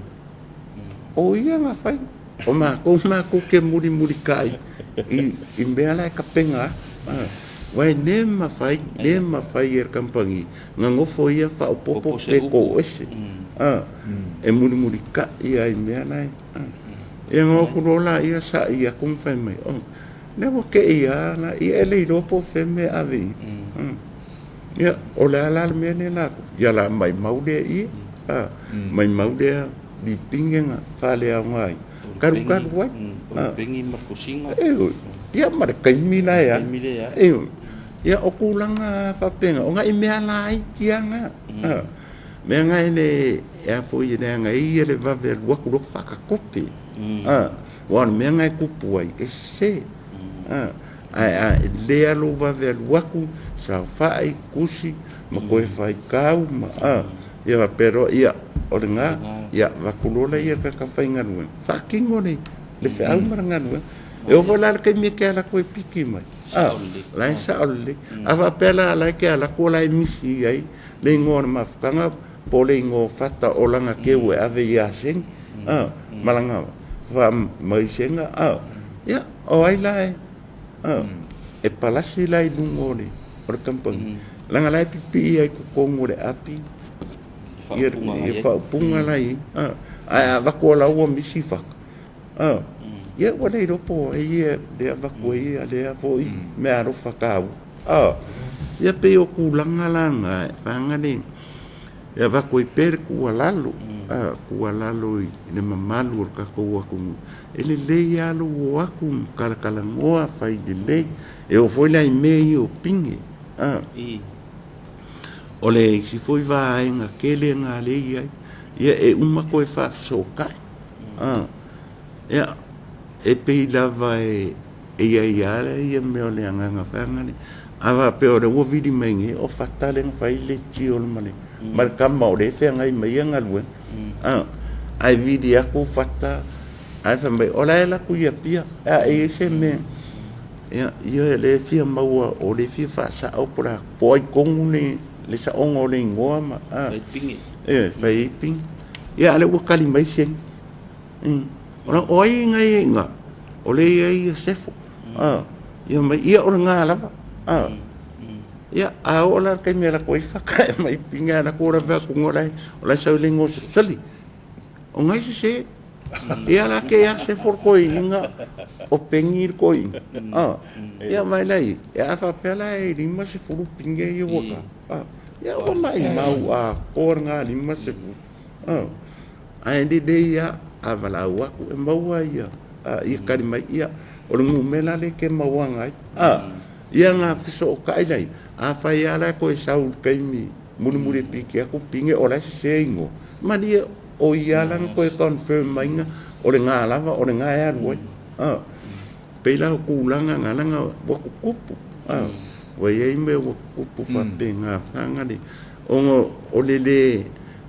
O ia na fai. O matou matou te mulimulitai i mea la e tapena atu. Aua e le mafai, le mafai e le kamupani na nofo ia faaopoopo pe toese e mulimulitai ai i mea la e. Ia ona o atu loa laia sa'i atu ma fai mai, oh, lea ua te i lava la, ia e le iloa po o fea le mea e ave i ai. Ia, o le a la le mea lea latou? Ia o le a maimau lea i i, maimau lea lipine na faaleaoga ai, talukalu ai. O le pegi ma le tusiga. Ioe, ia ma le taimi la e alu. Ioe, ia o tulaga faapena, o nai mea laiti lava na. Mea na e le, e a foi e leaga ai ia le vave alu atu loa faatatope. Aua o le mea na e tupu ai, e sese. Ae a le alu vave alu atu, saofai, tusi, ma toe faitau ma ia faapea loa, ia, o lena, ia avatu loa laia i le tagata faigaluega, faatino le feau ma le galuega. E oo foi la i le taimi e te alu atu e piki mai, la e sao lelei. A faapea la o la e te alu atu o la e misi ai le igoa o le mafutaga po o le igoa o Fata o lana keu e ave i aseni, ma lana faamaisega, ia, o ai la e e palasi la i luga o le o le kamupani, leaga la e pipii ai i totonu o le api ia le faaupuga la e i ai. Ae a avatu o la ua misi fata, ia ua le iloa po o ai ia lea avatu ai lea foi meaalofa taua. Ia pei o tulaga la na e vaega le e avatu ai pea le tuualalo, tuualalo i le mamalu o le tatou atunuu, e lelei lava lou o atu ma talatalanoa, fai lelei. E oo foi la i mea ia o pine, o le isi foi vaega tele lena lea e i ai, ia e uma toe faafesootai. Ia, e pei lava e i ai lava ia mea o le agaga faagale. A faapea o lea ua vili mai nei, o Fata lea na fai le tio ma le ma le tama o lea e feagai ma ia galuega. Ae vili atu Fata ae fai mai, o la e alu atu i Apia, a e i ai se mea. Ia, ia lea e fia maua, o lea e fia faasao po o le a, po o ai tonu le le saoga o le igoa ma, Fai pine. E, fai ai pine. Ia, a o lea ua tali mai Seni. O ai na i ai ina? O lea e i ai Sefo. Ia mai, ia o lena lava. Ia, a oo la i le taimi e alu atu ai Fata e aumai pine, alu atu o lavea atu o la e sau i le igoa o Seli. O na e sese. Ia la te ia Sefo le toeaina, o Peni le toeaina. Ia vaai la i ai, a faapea la e 50 pine ia ua ta, ia ua maumau atoa lena 50. Ae lelei lava a valaau atu e maua ia, ia tali mai, ia, o le numera lea e te mauaga ai. Ia na fesootai laia, afai lava la e toe sau i le taimi mulimuli e piki atu pine o la e sese igoa, malie o ia la na toe confirm maiga o lena lava, o lena e alu ai. Pei la o tulaga na leaga ua tutupu, ua i ai mea ua tutupu faapena faagale, ona o le lē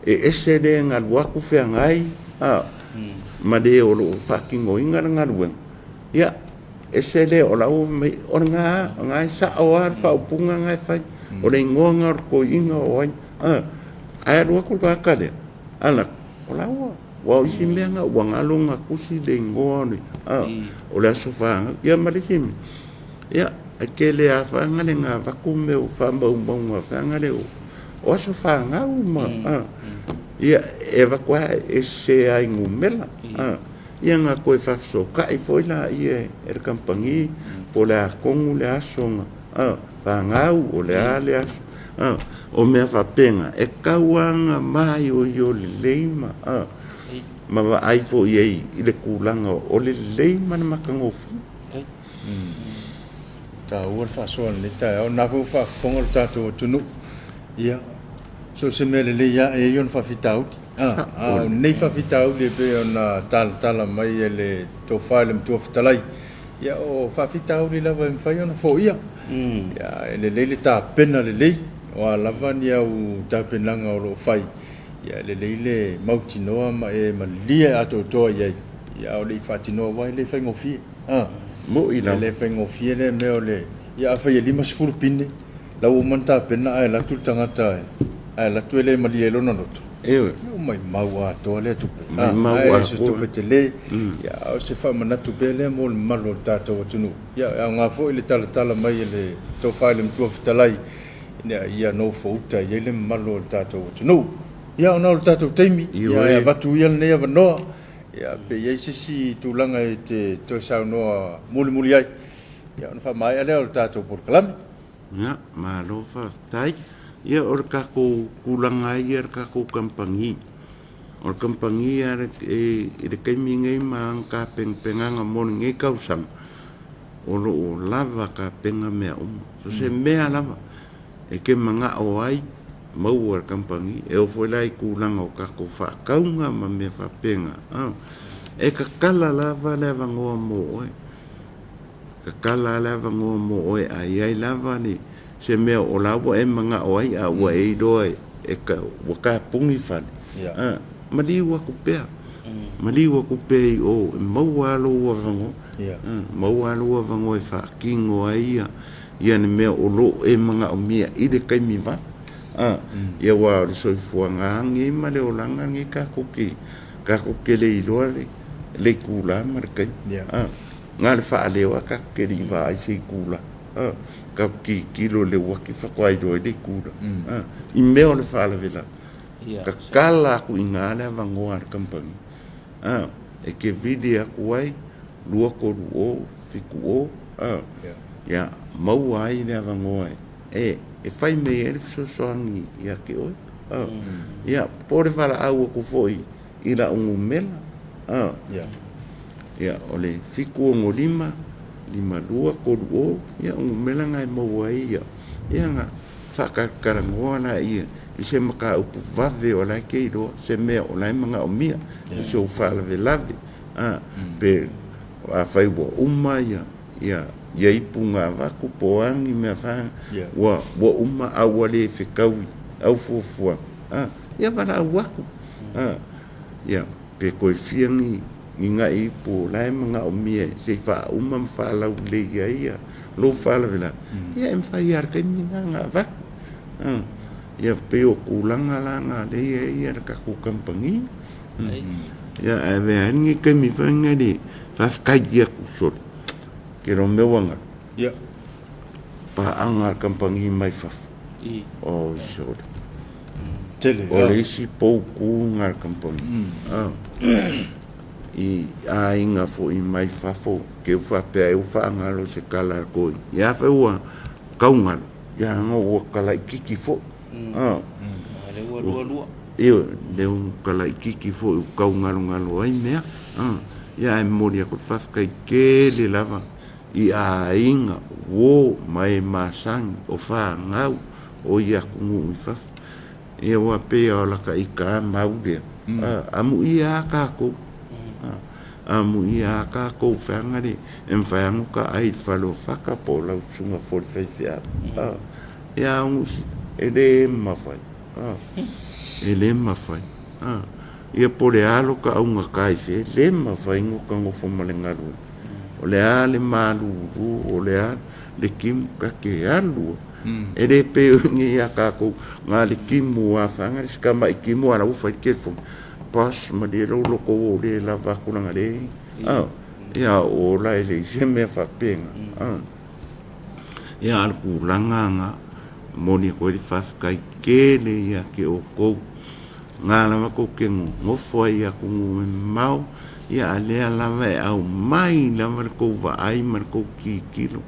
e ese le galu atu feagai ma le o lo o faatinoina le galuega, ia, ese le o la ua fai mai, o lena lava, o lena e sao lava le faaupuga lena e fai, o le igoa lena o le toeaina o ai, ae alu atu le tagata lea, alu atu, o la ua, aua o isi mea na ua galo ona tusi le igoa o le aso fanau, ia ma le isi mea, ia, e tele lava faagale na avatu mea o faamaumauga faagale o aso fanau ma, ia, e avatu lava e sese lava i numera. Ia na toe faafesootai foi laia e le kamupani po o le a tonu le aso na fanau, o le a le aso, o mea faapena, e tatau lava ona maioio lelei ma ma vaai foi i ai i le tulaga o le lelei ma le matagofie. Taua le faasoa i lenei taeao, o lena foi ua faafofoga lo tatou atunuu. Ia, so o se mea lelei lava e i ai ona faafitauli. A o lenei faafitauli e pei ona talatala mai e le Tofa i le Matua Fetalai, ia o faafitauli lava e mafai ona foia. Ia, e lelei le tapena lelei, o a lava ni au tapenaga o lo o fai, ia e lelei le mautinoa ma e malie atoatoa i ai, ia a o le i faatinoa aua e le faigofie. Mo'i lava. E le faigofie lea mea o le, ia afai e 50 pine, la ua uma ona tapena ae alu atu le tagata ae alu atu e le malie ai lona loto. Ioe. Ua maumau atoa lea tupe. Maumau Ae atoa. se tupe tele. Ia, a o se faamanatu pea lea mo le mamalu o le tatou atunuu. Ia, e aoga foi le talatala mai e le Tofa i le Matua Fetalai ina ia nofouta i ai le mamalu o le tatou atunuu. Ia, ona o le tatou taimi, ia, e avatu ia lenei avanoa, ia, pe i ai se isi tulaga e te toe saunoa mulimuli ai, ia, ona faamaea lea o le tatou polokalame. Ia, malo faafetai. Ia, o le tatou tulaga lava ia i le tatou kamupani. O le kamupani lava i le taimi nei ma ana tapenapenaga mo lenei tausaga, o lo o lava tapena mea uma. So o se mea lava e te manao ai, maua e le kamupani. E oo foi la i tulaga o tatou faatauga ma mea faapena, e tatala lava le avanoa mo oe. Tatala lava le avanoa mo oe a i ai lava le se mea o la ua e manao ai a ua e iloa e ua tapuni fale, maliu atu pea, maliu atu pea i o e maua lava lou avanoa, maua lava lou avanoa e faatino ai ia le mea o lo o e manaomia i le taimi vave. Ia aua o le soifuaga lava lenei ma le olaga lenei tatou te tatou te le iloa le itula ma le taimi. Na o le faaleo lava tatou te le i vaai i se itula. Tatou tilotilo i le uati faatoa iloa ai le itula. I mea o le faalavelave, tatala atu i ina le avanoa a le kamupani e te vili atu ai 2 3 0 7 0, ia maua ai le avanoa e fai mai ai le fesoasoani ia te oe. Ia, po o le valaau atu foi i lau numera, ia, o le 765 52 30, ia, o numera na e maua ai ia, ia na faatalatalanoa laia. i se mataupu vave o la e te iloa se mea o la e manaomia i sou faalavelave, a, pe afai ua uma ia ia ia ipu na avatu po o a ni mea fa ua ua uma a ua le fetaui au fuafuaga, a, ia valaau atu, a, ia pe toe fia ni ni na'i ipu o la e manaomia se i faauma ma faalaulelei ai ia lou faalavelave, ia e mafai lava i le taimi lena ona avatu. Ia pei o tulaga la na lea e i ai ia le tatou kamupani. Ia ae avea ai lenei taimi foi lenei le faafetai atu sole tele o mea ua galo. Ia. Paaga a le kamupani mai fafo. Oi sole. Tele. O le isi poutu lena a le kamupani. I aiga foi mai fafo te u faapea ai ua faagalo se tala a le toeaina. Ia afai ua taugalo, ia ana ua talaititi foi. A lea ua lualua. Ioe, lea ua talaititi foi ua taugalogalo ai mea. Ia ae momoli atu le faafetai tele lava i aiga, uo ma e masani o fanau o i atunuu i fafo. Ia aua pei lava o lata ita a mau lea, amuia lava tatou, amuia lava tatou feaga le e mafai lava ona ota ai i le fale o Fata po o lau susuga foi i le faifeau. Ia a o nisi, e le mafai, e le mafai. Ia po o le a lota augata i fea, e le mafai ona ota nofo ma le galuega. O le a le malulu, o le a le timu, ta te alu lava. E le pei o i ia tatou na le timu a fana le si tamai timu a la ua fai le telefoni. Boss malie lou loto ua ou le lava atu leaga le ia o ola e leai se mea faapena. Ia a o le tulaga na momoli atu ai le faafetai tele ia te outou na lava tou te nonofo ai i atunuu e mamao ia a lea lava e aumai lava le tou vaai ma le tou tilotilo.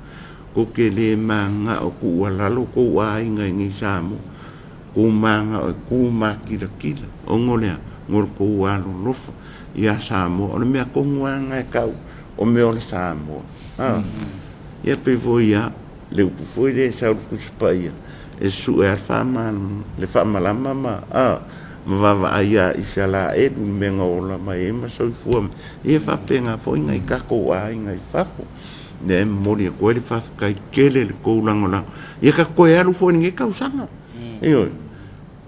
Tou te le mananao e tuualalo tou aiga i nei Samoa, tou mananao e tu matilatila, ona o le a? Ona o le tou alolofa ia Samoa. O le mea tonu lava lena e tau o mea o le Samoa. A? Ia pei foi lava le upu foi lea e sau i le Tusi Paia, e susue lava le faamalama ma, a, ma vaavaai ia Isaraelu i le mea na ola mai ai ma soifua mai. Ia e faapena foi nai tatou aiga i fafo. Lea e momoli atu ai le faafetai tele i le tou lagolago. Ia tatou toe alu foi i lenei tausaga. Ioe.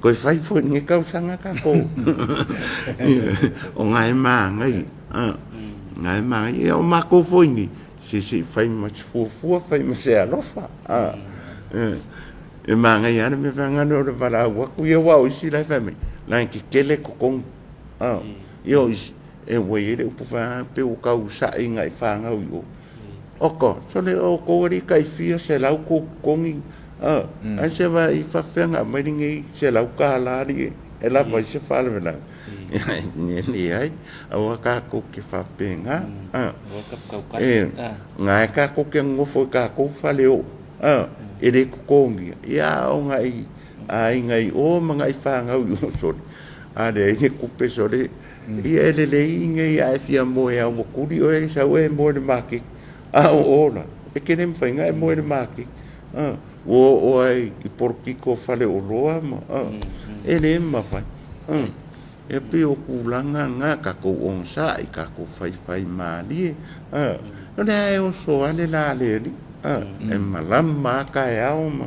Toe fai foi i lenei tausaga tatou. O na e manaia. Na e manaia. Ia o matou foi nei, se se i fai ma se fuafua, fai ma se alofa. E manaia lava le mea fai o le valaau atu ia aua o isi la e fai mai, la e tetele totogi. Ia o isi, E ua i ai le upu fai pei ua tau sa'i agai fanau i o. Oka, sole o outou alii tai fia selau tou totogi, a, ae se vaai faafefea ona aumai lenei $100 alii e lava ai se faalavelave. E leai, aua tatou te faapena, a. E, na e tatou te nonofo i tatou fale oo, a, e le totogia, ia a o nai aiga i o ma nai fanau i o, sole, a leai ni tupe, sole, Ia e lelei nei a e fia moe a ua kuli oe e sau e moe i le maketi. A o ola, e te le mafai ona e moe i le maketi. A, ua oo lava i polokiki o faleoloa ma, a, e le mafai. A, e pei o tulaga na, tatou onosai, tatou faifaimalie. A, o lea e oso lava le la a le Alii. A, e malama lava taeao ma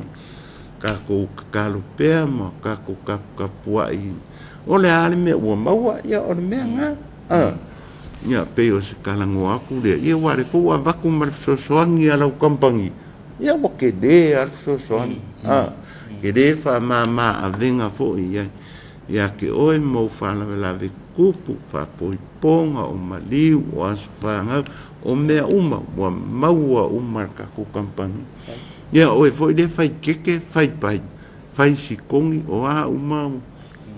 tatou tatalo pea ma tatou taputapuai. O le a le mea ua maua, ia o le mea lena. A, ia pei o se talanoa atu lea, ia aua o lea foi ua avatu ma le fesoasoani a lau kamupani, ia ua tele lava le fesoasoani. A, tele le faamama avega foi i ai ia te oe ma ou faalavelave tutupu, faapoi-poga, o maliu, o aso fanau, o mea uma ua maua uma e le tatou kamupani. Ia o oe foi lea e fai keke, fai pai, fai sikogi, o a uma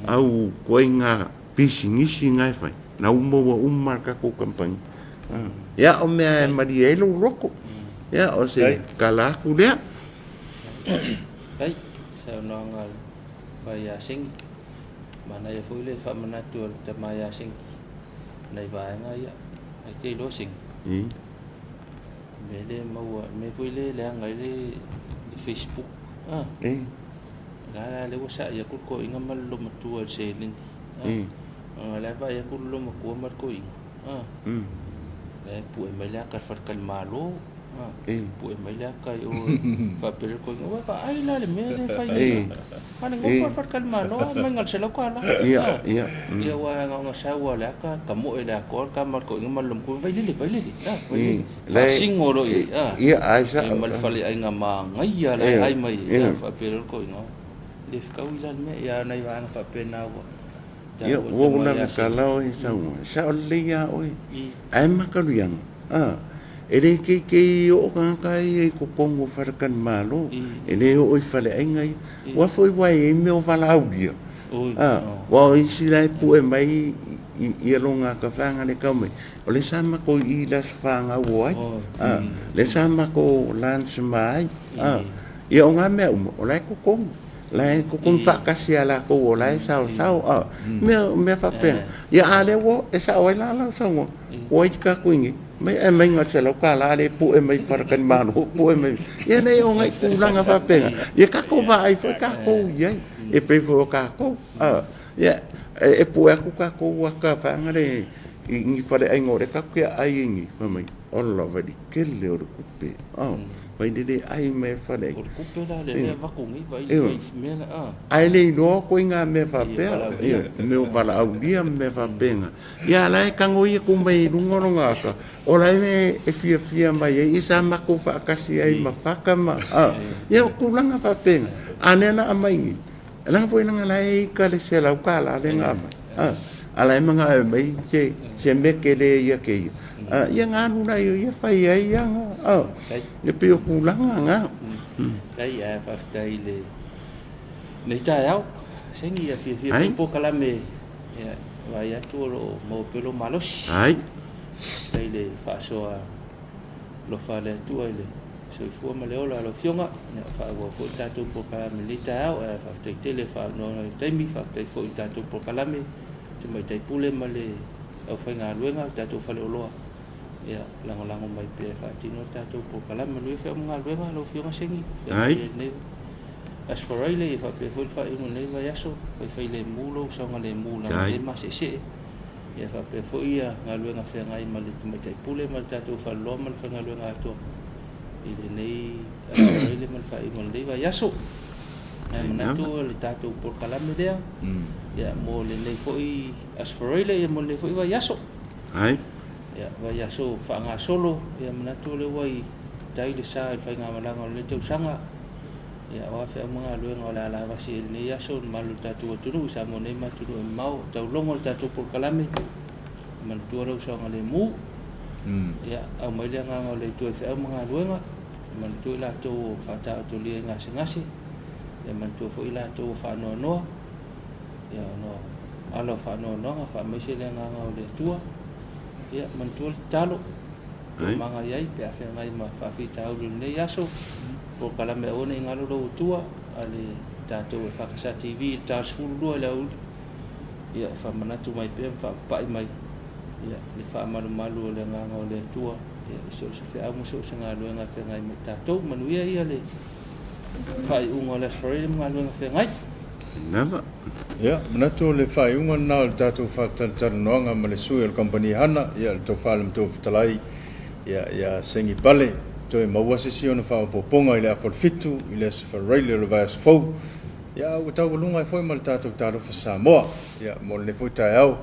au ituaiga pisinisi na e fai, na ua maua uma e le tatou kamupani. Ia, o mea e malie ai lou loto. Ia, o se tala atu lea. Faafetai i saunoaga a le Fai ia Sengi. Manaia foi le faamanatu a le tama ia Sengi i nai vaega ia. Ai te iloa Sengi. Mea lea e maua, mea foi lea e leaga ai le Facebook. La lea ua sa'i atu le toeaina ma le loomatua i le seleni. A la e vaai atu le loomatua ma le toeaina, la e pue mai le ata i le faletalimalo, pue mai le ata i o faapea le toeaina, ua vaai la le mea lea e fai nei. A le nofo i le faletalimalo ae aumai na o le $100. Ia aua na ona sau lava o le ata tamoe i le atoa le tama a le toeaina ma le loomatua, vailele, vailele, vailele. Faasino loa i ai, a ma le faleaiga manaia la e ai mai ai, faapea loa le toeaina, le fetaui la le mea, ia o nai vaega faapena ua Ia, ua ou lave tala oe saunoa, e sao lelei lava oe. Ae makaluiaga, a, e le keikei oo tagata ia i totonu o faletalimalo, e le oo i faleaiga ia. Aua foi ua i ai mea o valaaulia, a, aua o isi la e pue mai ia lona ata le tau mai, o lea sa matou i i le aso fanau o ai, a, lea sa matou lunch ma ai, a, ia o na mea uma, o la e totonu. La e totonu faatasi a latou o la e saosao, a, mea, mea faapena. Ia a lea ua e sao ai la lau saunoa, ua ai tatou i nei, mai ae mai na o le $100 lea e pue mai faletalimalo, pue mai. Ia nei o nai tulaga faapena, ia tatou vaai foi tatou i ai, e pei foi o tatou, a, ia e pue atu tatou ata vaega le i ni faleaiga o lea tatou te aai ai nei, fai mai, ola vai le tele o le tupe, vai le le ai mai e faleaiga. O le tupe la lea e avatu nei vai le mea la, a. Ae le iloa ituaiga mea faapea, mea o valaaulia ma mea faapena. Ia a la e tago ia atu mai luga o lona ata, o la e fiafia mai ai, ia sa matou faatasi ai ma Faka ma, ia o tulaga faapena. A lea na aumai nei, leaga foi leaga la e ika le $100 lea na aumai, a la e manao e aumai se mea tele ia te ia. Ia na alu la ia fai ai ana, e pei o tulaga na. Leai, ae faafetai i lenei taeao. Seni ia fiafia foi polokalame, ia vaai atu o lo o maua pea lou malosi. Faafetai i le faasoa alofa a le Atua i le soifua ma le ola o lau Afioga. Ia faaauau foi le tatou polokalame i lenei taeao. Ae faafetai tele le faaaunoaina o le taimi. Faafetai foi i le tatou polokalame, Tamaitai Pule ma le aufaigaluega o le tatou faleoloa. Ia lagolago mai pea e faatino le tatou polokalame. Manuia feau ma galuega lau Afioga Seni. Lenei Aso Faraile, ia faapea foi le faaiuga o lenei vaiaso, faifailemu lou saogalemu leaga le maseesee. Ia faapea foi ia galuega feagai ma le Tamaitai Pule ma le tatou faleoloa ma le faigaluega atoa i lenei Aso Faraile ma le faaiuga o lenei vaiaso. Ae manatu o le tatou polokalame lea, ia mo lenei foi Aso Faraile, ia mo lenei foi vaiaso. Ia, vaiaso faagasolo, ia manatu o lea ua i tai le sa i le faigamalaga o lenei tausaga. Ia, o a feau ma galuega o le a lavasi ai i lenei aso i le mamalu o le tatou atunuu i Samoa nei ma atunuu e mamao, taulogo le tatou polokalame, manatua lou saogalemu. Ia, aumai le agaga o le Atua i feau ma galuega, manatua i latou o faataotolia i gasegase, ia manatua foi i latou o faanoanoa, ia ona ala o faanoanoaga, faamaise le agaga o le Atua. Ia, manatua le tatalo, toomaga i ai pe a feagai ma faafitauli o lenei aso, polokalame aua ne i galo lou Atua, a le tatou EFKS TV i le ta 12 i le aoauli, ia e faamanatu mai pea ma faapapai mai ia le faamalumalu o le agaga o le Atua ia i so o se feau ma so o se galuega e feagai ma i tatou. Manuia ia le faaiuga o le Aso Faraile ma galuega feagai. Lava. Ia, manatu o le faaiuga lena o le tatou faatalatalanoaga ma le sui o le kamupani Hana, ia, le Tofa i le Matua Fetalai, ia, ia Segi Pale, toe maua se isi ona faaopoopoga i le afa o le fitu i le Aso Faraile o le vaiaso fou. Ia, a ua taualuga ai foi ma le tatou Talofa Samoa, ia, mo lenei foi taeao,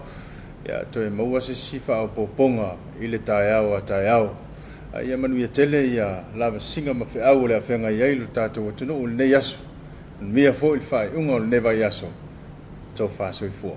ia, toe maua se isi faaopoopoga i le taeao a taeao. A ia manuia tele ia lavasiga ma feau o le a feagai ai lo tatou atunuu i lenei aso. Manuia foi le faaiuga o lenei vaiaso. Tofa soifua.